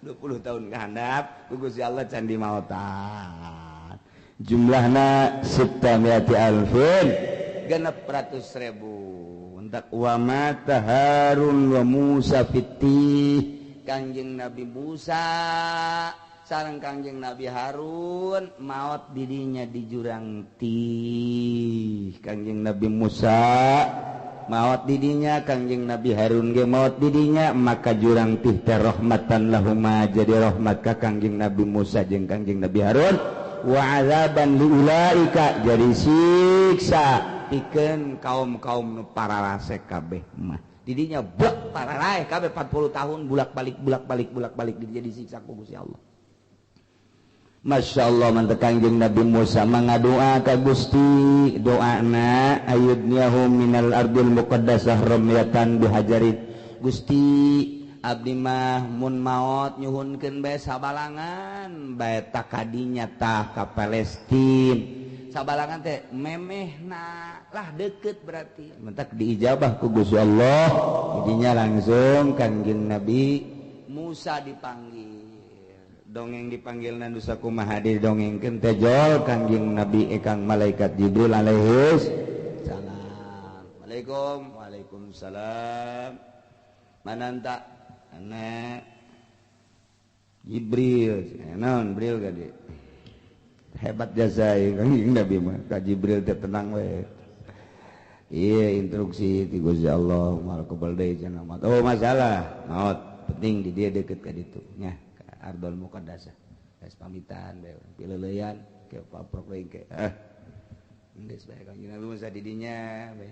20 tahun ka handap ku Gusti Allah can dimaotan. Jumlahna sittamiati alfin 600.000. Entak wa mata Harun wa Musa fiti Kangjeng Nabi Musa sareng Kangjeng Nabi Harun maot didinya di jurang tih. Kangjeng Nabi Musa maot didinya, Kangjeng Nabi Harun ge maot didinya, maka jurang tih teh rahmatan lahuma jadi rahmat ka Kangjeng Nabi Musa jeung Kangjeng Nabi Harun. Wa azaban liulaika jadi siksa pikeun kaum-kaum nu pararase kabeh mah didinya bek pararae kabeh 40 tahun bulak-balik bulak-balik bulak-balik jadi siksa ku Gusti Allah. Masya Allah mantep Kangjeng Nabi Musa mangadoa ka Gusti doana ayudniyahum minal ardil muqaddasah ramyatan bihajarin. Gusti abdi mah mun maot nyuhunkeun bae sabalangan bae takadinya tah ka Palestin sabalangan teh memehna lah deket berarti mentak diijabah ku Gusti Allah. Jadinya langsung Kangjeng Nabi Musa dipanggil dongeng dipanggil nandu sakumaha didongengkeun teh jol Kangjeng Nabi ekang malaikat Jibril alaihis salam. Waalaikum waalaikumsalam. Mananta anak Jibril naon Jibril gade hebat jasa Kangjeng Nabi mah ka Jibril teh tenang we. Iya instruksi ti Gusti Allah mal kebal deui cenah maot. Oh masalah maot penting di dia deket ka ditu nya ka Ardul Muqaddasah. Geus pamitan bae pileuleyan ke paprok deui ke. Geus bae Kangjeng Nabi Musa di dinya bae.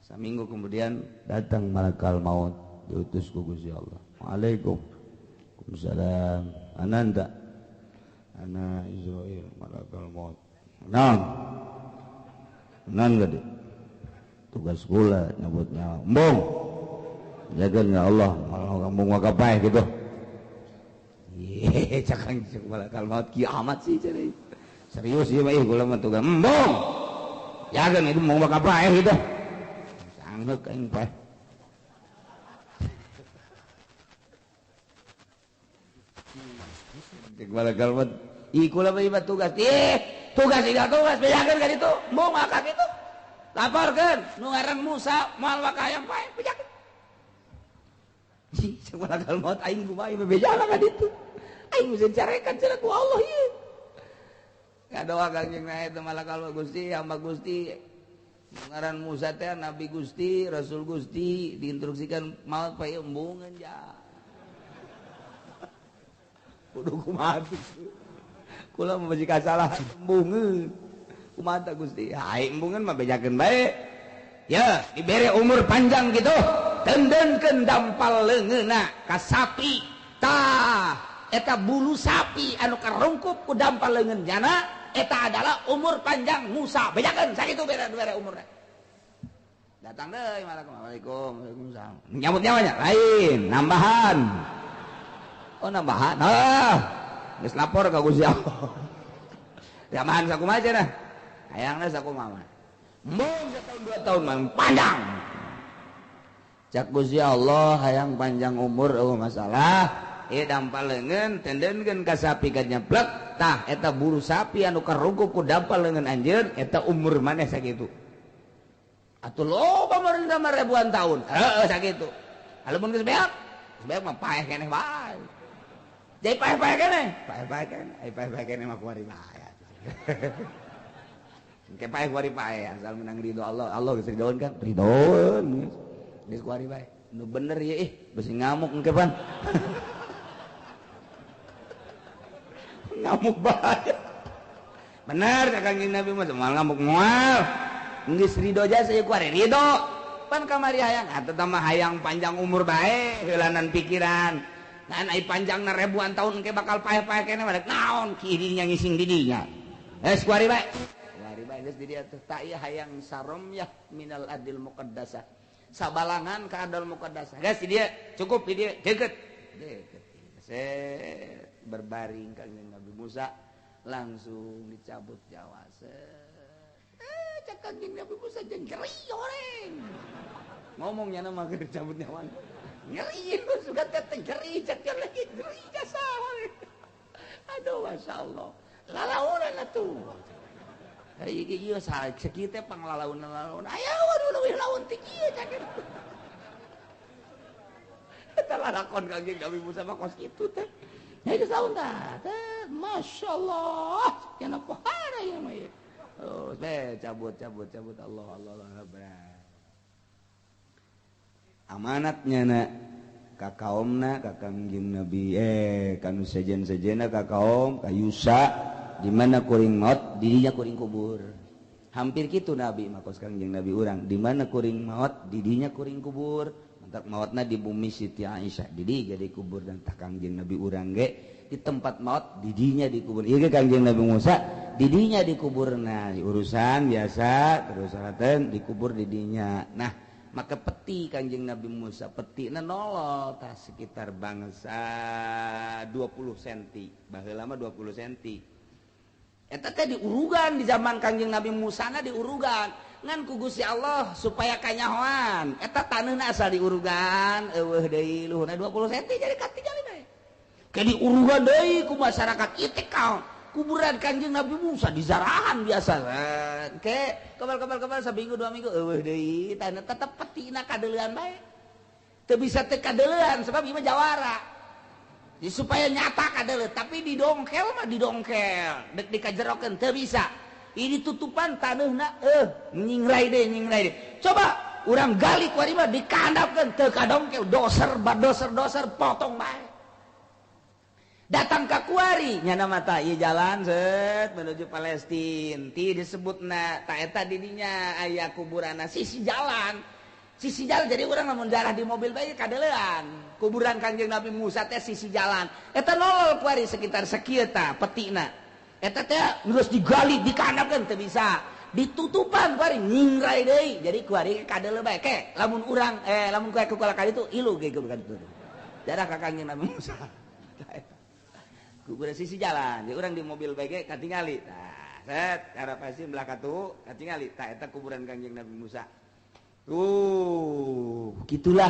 Saminggu kemudian datang malakal maut diutus ku Gusti Allah. Waalaikum salam. Ananda ana Israil malakal maut. Naon? Naon gede? Tugas kula nyebut nyawa. Embung. Jaga ya Allah, malah kampung wakapae gitu. Ye, cakang malakal maut kiamat sih cari. Serius ieu mah kula mah tugas. Embung. Jaga itu mau wakapae gitu. Sanggeuk aing paeh. Cek malakal maut. Ih kula mah tugas. Ih, tugas tidak tugas bejakeun ka ditu. Embung maka kitu. Laporkeun nu ngaran Musa moal wakayang paeh bejakeun. Ih, cek malakal maut aing kumaha ieu bejana ka ditu. Aing geus carekan cenah ku Allah ieu. Ngadoa Kangjeng Nabi teh malakal maut Gusti, hamba Gusti. Nu ngaran Musa teh nabi Gusti, rasul Gusti diinstruksikan maot paeh embungeun ja. Kudu kumaha kula mah bisi kasalah embungeun. Kumaha tah Gusti? Hai embungeun mah bejakeun bae. Ya, dibere umur panjang gitu. Tendenkeun dampal leungeunna ka sapi. Tah, eta bulu sapi anu karungkup ku dampal leungeun jana eta adalah umur panjang Musa. Bejakeun sakitu bere umurna. Datang deui Assalamualaikum, waalaikumsalam. Nyambut nyawanya lain, nambahan. Oh nambahan. Ah, geus lapor ka Gusti Allah. Tambahan sakumaha cenah? Hayangna sakumaha. Embung setahun dua tahun mah panjang. Cak Gusti Allah hayang panjang umur eueuh masalah. Ieu dampal leungeun tendenkeun ka sapi ka nyeplek tah eta bulu sapi anu karungkup ku dampal leungeun anjeun eta umur maneh sakitu. Atuh loba meureun mah ribuan tahun. Heeh sakitu. Lamun geus beak, geus beak mah paeh keneh bae. Jadi paeh-paeh keneh, paeh-paeh keneh, ai paeh-paeh keneh mah kuari bae. Engke paeh kuari paeh asal menang ridho Allah. Allah geus ridoeun kan? Ridoeun. Geus kuari bae. Nu bener ye ih, besi ngamuk engke pan. Ngamuk bae. Bener ka Kangjeng Nabi mah moal ngamuk moal. Geus ridho jasa ieu kuari ridho. Pan kamari hayang atuh mah hayang panjang umur bae heulanan pikiran. Ngan ai panjangna ribuan tahun engke bakal paeh-paeh keneh mah naon kirinya ngising di dinya. Geus kuari bae. Kuari bae geus di dieu teh tak ieu hayang saromyah minal adil muqaddasah. Sabalangan ka adil muqaddasah. Geus di dieu cukup di dieu deukeut. Deukeut. Set berbaring Kangjeng Nabi Musa langsung dicabut nyawa. Cek Kangjeng Nabi Musa jeung nyeri horeng. Ngomongnya mah keur dicabut nyawa. Nyeri sudah teh nyeri cek lagi nyeri jasa. Aduh masyaallah. Lalaunan atuh. Ari ieu sakieu teh panglalaunan-lalaunan. Aya waduh leuwih laun ti kieu cek. Eta lalakon Kangjeng Nabi Musa mah kos kitu teh. Ya geus laun tah. Masyaallah, kana pohara ieu mah ieu. Oh, teh cabut cabut cabut Allah Allah Allah. Amanatnya na ka kaomna ka Kangjeng Nabi kanu sejen-sejena ka kaom ka Yusa di mana kuring maot dirinya kuring kubur. Hampir kitu Nabi mah kos Kangjeng Nabi urang di mana kuring maot didinya kuring kubur. Mantak maotna di bumi Siti Aisyah didi jadi kubur dan tah Kangjeng Nabi urang ge di tempat maot didinya dikubur. Ieu ge Kangjeng Nabi Musa didinya dikuburna urusan biasa terus salaten dikubur didinya. Nah maka peti Kangjeng Nabi Musa petina nolol tah sekitar bangsa 20 cm baheula mah 20 cm eta teh diurugan di zaman Kangjeng Nabi Musa na diurugan ngan ku Gusti Allah supaya kanyahoan eta taneuhna asal diurugan eueuh deui luhurna 20 cm jadi katingali bae ke diurugan deui ku masyarakat ieu kaon kuburan Kangjeng Nabi Musa di zarahan biasa ke kebal-kebal saminggu dua minggu eueuh deui tanah tetep petina kadeulean bae teu bisa teu kadeulean sebab ieu mah jawara. Jadi supaya nyata kadeuleu tapi didongkel mah didongkel dek dikajerokeun teu bisa. Ini tutupan taneuhna nyingrai deui coba urang gali ku ari mah dikandapkeun teu kadongkel doser badoser-doser potong bae. Datang ke kuari nyana mata ieu jalan set menuju Palestina ti disebutna ta eta didinya aya kuburanna sisi jalan jadi urang lamun jarah di mobil bae kadeulean kuburan Kangjeng Nabi Musa teh sisi jalan eta nolol kuari sekitar sakieu tah petina eta teh geus digali dikandapkeun teu bisa ditutupan kuari nyingrai deui jadi kuari kadeuleu bae ke lamun urang lamun kuari ku kali itu ilu ge ka ditu jarah ka Kangjeng Nabi Musa kuburan sisi jalan, jadi orang di mobil bae katingali. Tah, set arah pasti belah katu katingali. Tah eta kuburan Kangjeng Nabi Musa. Tuh, gitulah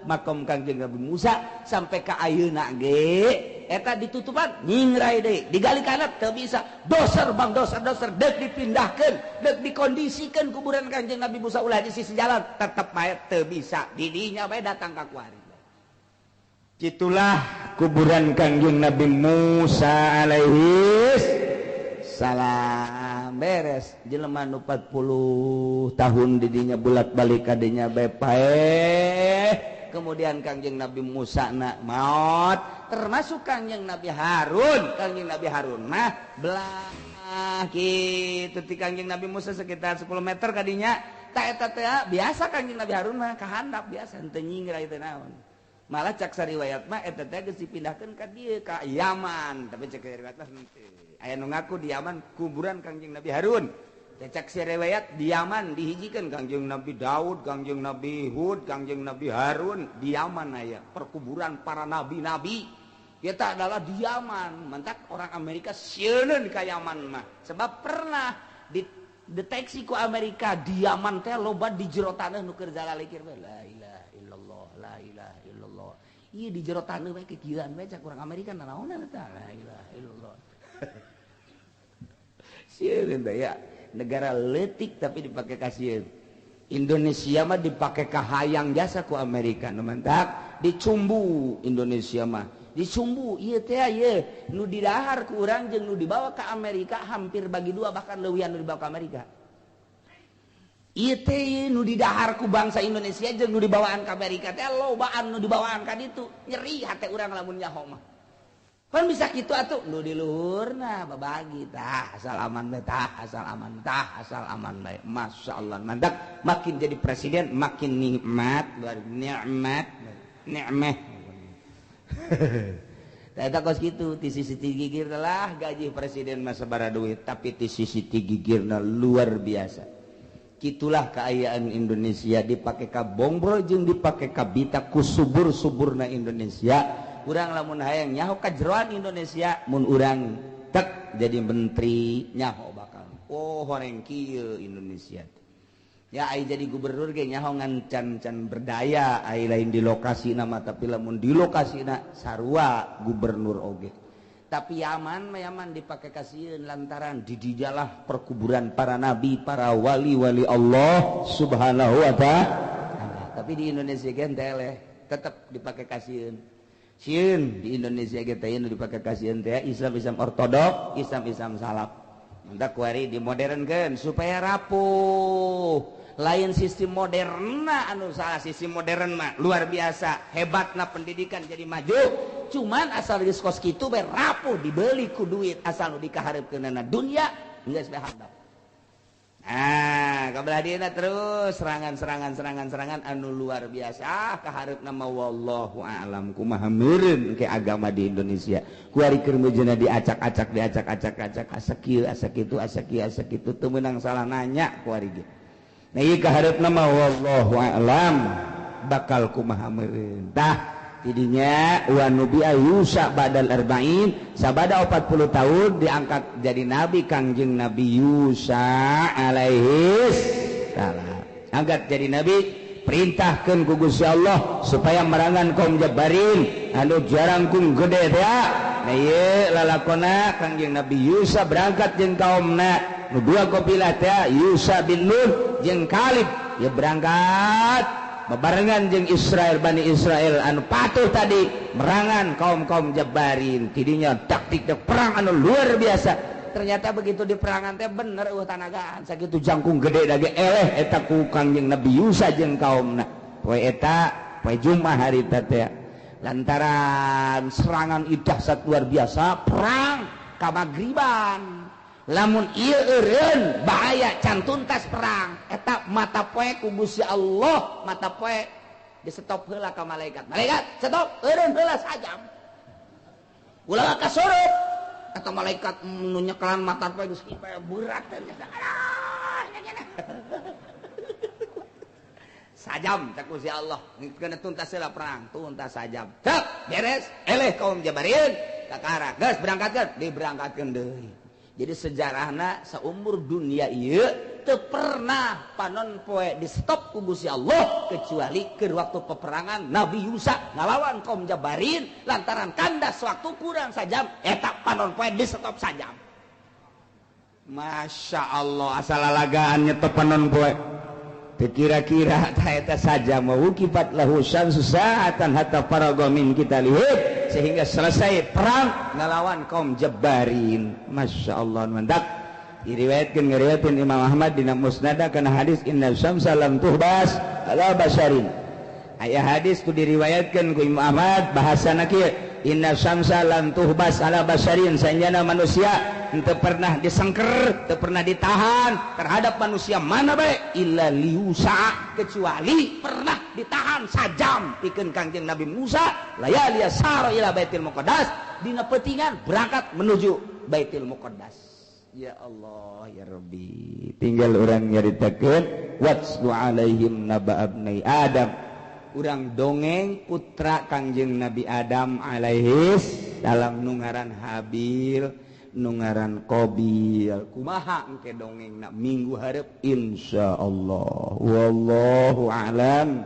makom Kangjeng Nabi Musa sampai ka ayeuna ge eta ditutupan nyingrai deui, digali kana teu bisa. Doser bang doser deuk dipindahkeun, deuk dikondisikeun kuburan Kangjeng Nabi Musa ulah di sisi jalan, tetep bae teu bisa. Didinya bae datang ka kuari. Itulah kuburan Kangjeng Nabi Musa alaihi salam. Beres jelema nu 40 tahun didinya bolak-balik kadinya bae paeh. Kemudian Kangjeng Nabi Musa na maot, termasuk Kangjeng Nabi Harun. Kangjeng Nabi Harun mah belah kitu ti Kangjeng Nabi Musa sekitar 10 meter kadinya. Ta eta teh biasa Kangjeng Nabi Harun mah kahandap biasa henteu nyingrai teh naon. Malah cak sariwayat mah eta teh geus dipindahkeun ka dieu ka Yaman, tapi cak riwayat mah henteu. Aya nu ngaku di Yaman kuburan Kangjeng Nabi Harun. Teh cak sariwayat di Yaman dihijikeun Kangjeng Nabi Daud, Kangjeng Nabi Hud, Kangjeng Nabi Harun di Yaman aya perkuburan para nabi-nabi. Eta adalah di Yaman. Mantak orang Amerika sieun ka Yaman mah. Sebab pernah dideteksi ku Amerika di Yaman teh loba di jero taneuh nu keur zalalikir we la ilaha illallah la ilaha illallah. Ieu di jero taneuh we kekieuan we cak urang Amerika nanaonan eta la ilaha illallah. Sieun teh ya, negara leutik tapi dipake kasieun. Indonesia mah dipake kahayang jasa ku Amerika nu mantak dicumbu Indonesia mah. Disumbu ieu teh ieu nu didahar ku urang jeung nu dibawa ke Amerika hampir bagi dua, bahkan leuwihan nu dibawa ke Amerika. Ieu teh nu didahar ku bangsa Indonesia jeung nu dibawaan ka Amerika teh lobaan nu dibawaan ka ditu. Nyeri hate urang lamun nyaho mah. Pan bisa kitu atuh nu di luhurna babagi tah asal aman bae, tah asal aman, tah asal aman bae. Masya Allah, mandak makin jadi presiden makin nikmat, luar nikmat, nikmeh. Eta kos kitu ti sisi gigir lah gaji presiden mah sabaraha duit, tapi ti sisi gigirna luar biasa. Kitulah keayaan Indonesia dipake ka bongbro jeung dipake ka bita ku subur-suburna Indonesia. Urang lamun hayang nyaho kajeroan Indonesia mun urang tek jadi menteri nyaho bakal oh horeng kieu Indonesia. Ya ai jadi gubernur ge nyaho ngan can-can berdaya ai lain di lokasi nama, tapi lamun di lokasina sarua gubernur oge. Tapi Yaman mah Yaman dipake kasieun lantaran di dijalah perkuburan para nabi, para wali-wali Allah Subhanahu wa ta'ala. Tapi di Indonesia ge teh tetep dipake kasieun. Sieun di Indonesia ge teh nu dipake kasieun teh Islam-Islam ortodok, Islam-Islam salaf. Mantap kuari dimodernkeun supaya rapuh. Lain sistem moderna anu salah, sistem modern mah luar biasa, hebatna pendidikan jadi maju. Cuman asal geus kos kitu bae rapuh dibeli ku duit, asal nu dikahareupkeunana dunya geus bae handap. Ah, kabelah dieuna terus serangan-serangan anu luar biasa kahareupna mah wallahu a'lam kumaha meureun ke agama di Indonesia. Kuari keur meujeuhna diacak-acak diacak-acak asa kieu asa kitu asa kieu asa kitu teu meunang salah nanya kuari ge. Nah ieu kahareupna mah wallahu a'lam bakal kumaha meureun. Tah tidinya wa nubi'a Yusa badal arba'in, sabada 40 tahun diangkat jadi nabi Kangjeng Nabi Yusa alaihi salam. Angkat jadi nabi, perintahkeun ku Gusti Allah supaya merangan kaum Jabarin anu jarangkung gede teh. Nah ieu lalakona Kangjeng Nabi Yusa berangkat jeung kaumna nu dua kabilah teh, Yusa bin Nun jeung Kalib, ya berangkat bebarengan jeung Israel, Bani Israel anu patuh tadi merangan kaum-kaum Jabarin. Tidinya taktik perang anu luar biasa. Ternyata begitu di perangan teh bener eueuh tanagaan sakitu jangkung gede dage eleh eta ku Kangjeng Nabi Yusa jeung kaumna. Poe eta poe Jumat hari teh lantaran serangan dahsyat luar biasa perang ka magriban. Lamun ieu eureun bahaya can tuntas perang eta mata poe ku Gusti Allah, mata poe di stop heula ka malaikat. Malaikat stop eureun heula sajam. Ulah kasurup eta malaikat nu nyekelan mata poe geus berat teh. Sajam cak Gusti Allah, kena tuntas heula perang, tuntas sajam. Cek beres eleh kaum Jabarin kakara geus berangkatkeun, diberangkatkeun deui. Jadi sejarahna seumur dunia ieu teu pernah panon poe di stop ku Gusti Allah kecuali keur waktu peperangan Nabi Yusa ngalawan kaum Jabarin lantaran kandas waktu kurang sajam eta panon poe di stop sajam. Masya Allah asal lalagaan nyetop panon poe. Teu kira-kira tah eta sajam wukifat lahu syamsu sa'atan hatta faraga min qitalihim, sehingga selesai perang ngelawan kaum Jabarin. Masya Allah mantap. Diriwayatkeun ngariwayatkeun Imam Ahmad dina Musnad kana hadis inna syamsa lam tuhbas ala basharin. Aya hadis ku diriwayatkeun ku Imam Ahmad bahasana kieu, inna syamsa lam tuhbas ala basharin, sanjana manusia henteu pernah disengker, teu pernah ditahan terhadap manusia mana bae illa liusa, kecuali pernah ditahan sajam pikeun Kangjeng Nabi Musa layali sara ila Baitul Muqaddas, dina peutingan berangkat menuju Baitul Muqaddas. Ya Allah ya Rabbi, tinggal urang nyaritakeun watslu alaihim naba abnai Adam. Urang dongeng putra Kangjeng Nabi Adam alaihis salam nu ngaran Habil, nu ngaran Qabil. Kumaha engke dongengna minggu hareup insyaallah. Wallahu a'lam.